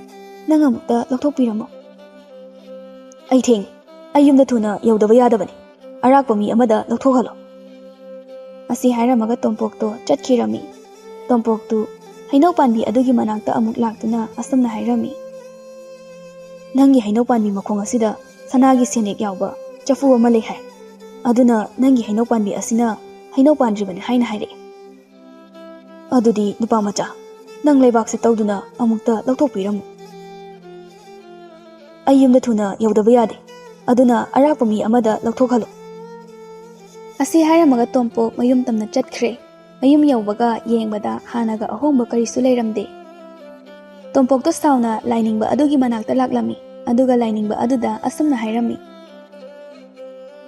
ꯅꯪ ꯑꯃꯨꯛꯇ ꯂꯧꯊꯣꯛꯄꯤꯔꯝꯃꯣ꯫" "ꯑꯩ ꯊꯦꯡꯉꯤ꯫ ꯑꯩ ꯌꯨꯝꯗ ꯊꯨꯅ ꯌꯧꯗꯕ ꯌꯥꯗꯕꯅꯤ꯫ ꯑꯔꯥꯛꯄ ꯃꯤ ꯑꯃꯗ ꯂꯧꯊꯣꯛꯍꯜꯂꯣ꯫" ꯑꯁꯤ ꯍꯥꯏꯔꯝꯃꯒ ꯇꯣꯝꯄꯣꯛꯇꯣ ꯆꯠꯈꯤꯔꯝꯃꯤ꯫ ꯇꯣꯝꯄꯣꯛꯇꯨ ꯍꯩꯅꯧ ꯄꯥꯟꯕꯤ ꯑꯗꯨꯒꯤ ꯃꯅꯥꯛꯇ ꯑꯃꯨꯛ ꯂꯥꯛꯇꯨꯅ ꯑꯁꯨꯝꯅ ꯍꯥꯏꯔꯝꯃꯤ, "ꯅꯪꯒꯤ ꯍꯩꯅꯧ ꯄꯥꯟꯕꯤ ꯃꯈꯣꯡ ꯑꯁꯤꯗ ꯁꯅꯥꯒꯤ ꯁꯦꯅꯦꯛ ꯌꯥꯎꯕ ꯆꯐꯨ ꯑꯃ ꯂꯩ ꯍꯥꯏ꯫ ꯑꯗꯨꯅ ꯅꯪꯒꯤ ꯍꯩꯅꯧ ꯄꯥꯟꯕꯤ ꯑꯁꯤꯅ ꯍꯩꯅꯧ ꯄꯥꯟꯗ꯭ꯔꯤꯕꯅꯤ ꯍꯥꯏꯅ ꯍꯥꯏꯔꯛꯏ꯫ ꯑꯗꯨꯗꯤ ꯅꯨꯄꯥ ꯃꯆꯥ, ꯅꯪ ꯂꯩꯕꯥꯛꯁꯦ ꯇꯧꯗꯨꯅ ꯑꯃꯨꯛꯇ ꯂꯧꯊꯣꯛꯄꯤꯔꯝꯃꯨ꯫ ꯑꯩ ꯌꯨꯝꯗ ꯊꯨꯅ ꯌꯧꯗꯕ ꯌꯥꯗꯦ꯫ ꯑꯗꯨꯅ ꯑꯔꯥꯛꯄ ꯃꯤ ꯑꯃꯗ ꯂꯧꯊꯣꯛꯍꯜꯂꯨ꯫" ꯑꯁꯤ ꯍꯥꯏꯔꯝꯃꯒ ꯇꯣꯝꯄꯣꯛ ꯃꯌꯨꯝ ꯇꯝꯅ ꯆꯠꯈ꯭ꯔꯦ꯫ ꯃꯌꯨꯝ ꯌꯧꯕꯒ ꯌꯦꯡꯕꯗ ꯍꯥꯟꯅꯒ ꯑꯍꯣꯡꯕ ꯀꯔꯤꯁꯨ ꯂꯩꯔꯝꯗꯦ꯫ ꯇꯣꯝꯄꯣꯛꯇꯣ ꯁꯥꯎꯅ ꯂꯥꯏꯅꯤꯡꯕ ꯑꯗꯨꯒꯤ ꯃꯅꯥꯛꯇ ꯂꯥꯛꯂꯝꯃꯤ, ꯑꯗꯨꯒ ꯂꯥꯏꯅꯤꯡꯕ ꯑꯗꯨꯗ ꯑꯁꯨꯝꯅ ꯍꯥꯏꯔꯝꯃꯤ,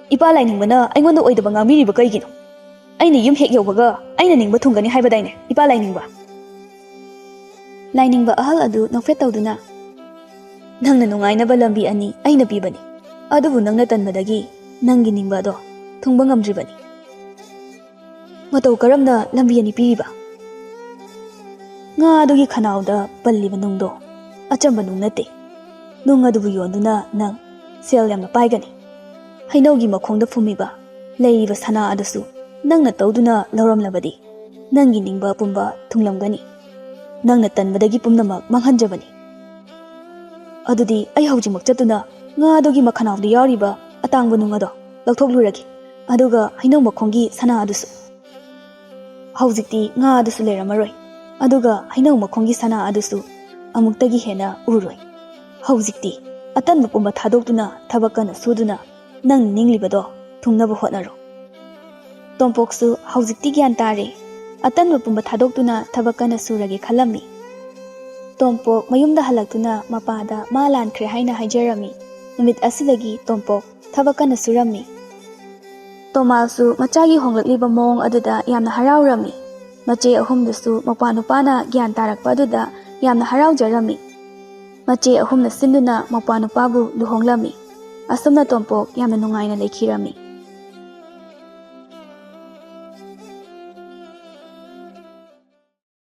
"ꯏꯄꯥ ꯂꯥꯏꯅꯤꯡꯕꯅ ꯑꯩꯉꯣꯟꯗ ꯑꯣꯏꯗꯕ ꯉꯥꯡꯕꯤꯔꯤꯕ ꯀꯩꯒꯤꯅꯣ? ꯑꯩꯅ ꯌꯨꯝ ꯍꯦꯛ ꯌꯧꯕꯒ ꯑꯩꯅ ꯅꯤꯡꯕ ꯊꯨꯡꯒꯅꯤ ꯍꯥꯏꯕꯗꯥꯏꯅꯦ, ꯏꯄꯥ ꯂꯥꯏꯅꯤꯡꯕ?" ꯂꯥꯏꯅꯤꯡꯕ ꯑꯍꯜ ꯑꯗꯨ ꯅꯣꯛꯐꯦꯠ ꯇꯧꯗꯨꯅ, "ꯅꯪꯅ ꯅꯨꯡꯉꯥꯏꯅꯕ ꯂꯝꯕꯤ ꯑꯅꯤ ꯑꯩꯅ ꯄꯤꯕꯅꯤ, ꯑꯗꯨꯕꯨ ꯅꯪꯅ ꯇꯟꯕꯗꯒꯤ ꯅꯪꯒꯤ ꯅꯤꯡꯕ ꯑꯗꯣ ꯊꯨꯡꯕ ꯉꯝꯗ꯭ꯔꯤꯕꯅꯤ꯫ ꯃꯇꯧ ꯀꯔꯝꯅ ꯂꯝꯕꯤ ꯑꯅꯤ ꯄꯤꯔꯤꯕ?" "ꯉꯥ ꯑꯗꯨꯒꯤ ꯈꯅꯥꯎꯗ ꯄꯜꯂꯤꯕ ꯅꯨꯡꯗꯣ ꯑꯆꯝꯕ ꯅꯨꯡ ꯅꯠꯇꯦ꯫ ꯅꯨꯡ ꯑꯗꯨꯕꯨ ꯌꯣꯟꯗꯨꯅ ꯅꯪ ꯁꯦꯜ ꯌꯥꯝꯅ ꯄꯥꯏꯒꯅꯤ꯫ ꯍꯩꯅꯧꯒꯤ ꯃꯈꯣꯡꯗ ꯐꯨꯝꯃꯤꯕ ꯂꯩꯔꯤꯕ ꯁꯅꯥ ꯑꯗꯨꯁꯨ ꯅꯪꯅ ꯇꯧꯗꯨꯅ ꯂꯧꯔꯝꯂꯕꯗꯤ ꯅꯪꯒꯤ ꯅꯤꯡꯕ ꯄꯨꯝꯕ ꯊꯨꯡꯂꯝꯒꯅꯤ꯫ ꯅꯪꯅ ꯇꯟꯕꯗꯒꯤ ꯄꯨꯝꯅꯃꯛ ꯃꯥꯡꯍꯟꯖꯕꯅꯤ꯫ ꯑꯗꯨꯗꯤ ꯑꯩ ꯍꯧꯖꯤꯛꯃꯛ ꯆꯠꯇꯨꯅ ꯉꯥ ꯑꯗꯨꯒꯤ ꯃꯈꯅꯥꯎꯗ ꯌꯥꯎꯔꯤꯕ ꯑꯇꯥꯡꯕ ꯅꯨꯡ ꯑꯗꯣ ꯂꯧꯊꯣꯛꯂꯨꯔꯒꯦ, ꯑꯗꯨꯒ ꯍꯩꯅꯧ ꯃꯈꯣꯡꯒꯤ ꯁꯅꯥ ꯑꯗꯨꯁꯨ꯫" ꯍꯧꯖꯤꯛꯇꯤ ꯉꯥ ꯑꯗꯨꯁꯨ ꯂꯩꯔꯝꯃꯔꯣꯏ, ꯑꯗꯨꯒ ꯍꯩꯅꯧ ꯃꯈꯣꯡꯒꯤ ꯁꯅꯥ ꯑꯗꯨꯁꯨ ꯑꯃꯨꯛꯇꯒꯤ ꯍꯦꯟꯅ ꯎꯔꯣꯏ꯫ ꯍꯧꯖꯤꯛꯇꯤ ꯑꯇꯟꯕ ꯄꯨꯝꯕ ꯊꯥꯗꯣꯛꯇꯨꯅ ꯊꯕꯛ ꯀꯟꯅ ꯁꯨꯗꯨꯅ ꯅꯪ ꯅꯤꯡꯂꯤꯕꯗꯣ ꯊꯨꯡꯅꯕ ꯍꯣꯠꯅꯔꯣ꯫ ꯇꯣꯝꯄꯣꯛꯁꯨ ꯍꯧꯖꯤꯛꯇꯤ ꯒ꯭ꯌꯥꯟ ꯇꯥꯔꯦ꯫ ꯑꯇꯟꯕ ꯄꯨꯝꯕ ꯊꯥꯗꯣꯛꯇꯨꯅ ꯊꯕꯛ ꯀꯟꯅ ꯁꯨꯔꯒꯦ ꯈꯜꯂꯝꯃꯤ꯫ ꯇꯣꯝꯄꯣꯛ ꯃꯌꯨꯝꯗ ꯍꯜꯂꯛꯇꯨꯅ ꯃꯄꯥꯗ ꯃꯥ ꯂꯥꯟꯈ꯭ꯔꯦ ꯍꯥꯏꯅ ꯍꯥꯏꯖꯔꯝꯃꯤ꯫ ꯅꯨꯃꯤꯠ ꯑꯁꯤꯗꯒꯤ ꯇꯣꯝꯄꯣꯛ ꯊꯕꯛ ꯀꯟꯅ ꯁꯨꯔꯝꯃꯤ꯫ ꯇꯣꯃꯥꯁꯁꯨ ꯃꯆꯥꯒꯤ ꯍꯣꯡꯂꯛꯂꯤꯕ ꯃꯑꯣꯡ ꯑꯗꯨꯗ ꯌꯥꯝꯅ ꯍꯔꯥꯎꯔꯝꯃꯤ꯫ ꯃꯆꯦ ꯑꯍꯨꯝꯗꯨꯁꯨ ꯃꯧꯄ꯭ꯋꯥ ꯅꯨꯄꯥꯅ ꯒ꯭ꯌꯥꯟ ꯇꯥꯔꯛꯄ ꯑꯗꯨꯗ ꯌꯥꯝꯅ ꯍꯔꯥꯎꯖꯔꯝꯃꯤ꯫ ꯃꯆꯦ ꯑꯍꯨꯝꯅ ꯁꯤꯟꯗꯨꯅ ꯃꯧꯄ꯭ꯋꯥ ꯅꯨꯄꯥꯕꯨ ꯂꯨꯍꯣꯡꯂꯝꯃꯤ꯫ ꯑꯁꯨꯝꯅ ꯇꯣꯝꯄꯣꯛ ꯌꯥꯝꯅ ꯅꯨꯡꯉꯥꯏꯅ ꯂꯩꯈꯤꯔꯝꯃꯤ꯫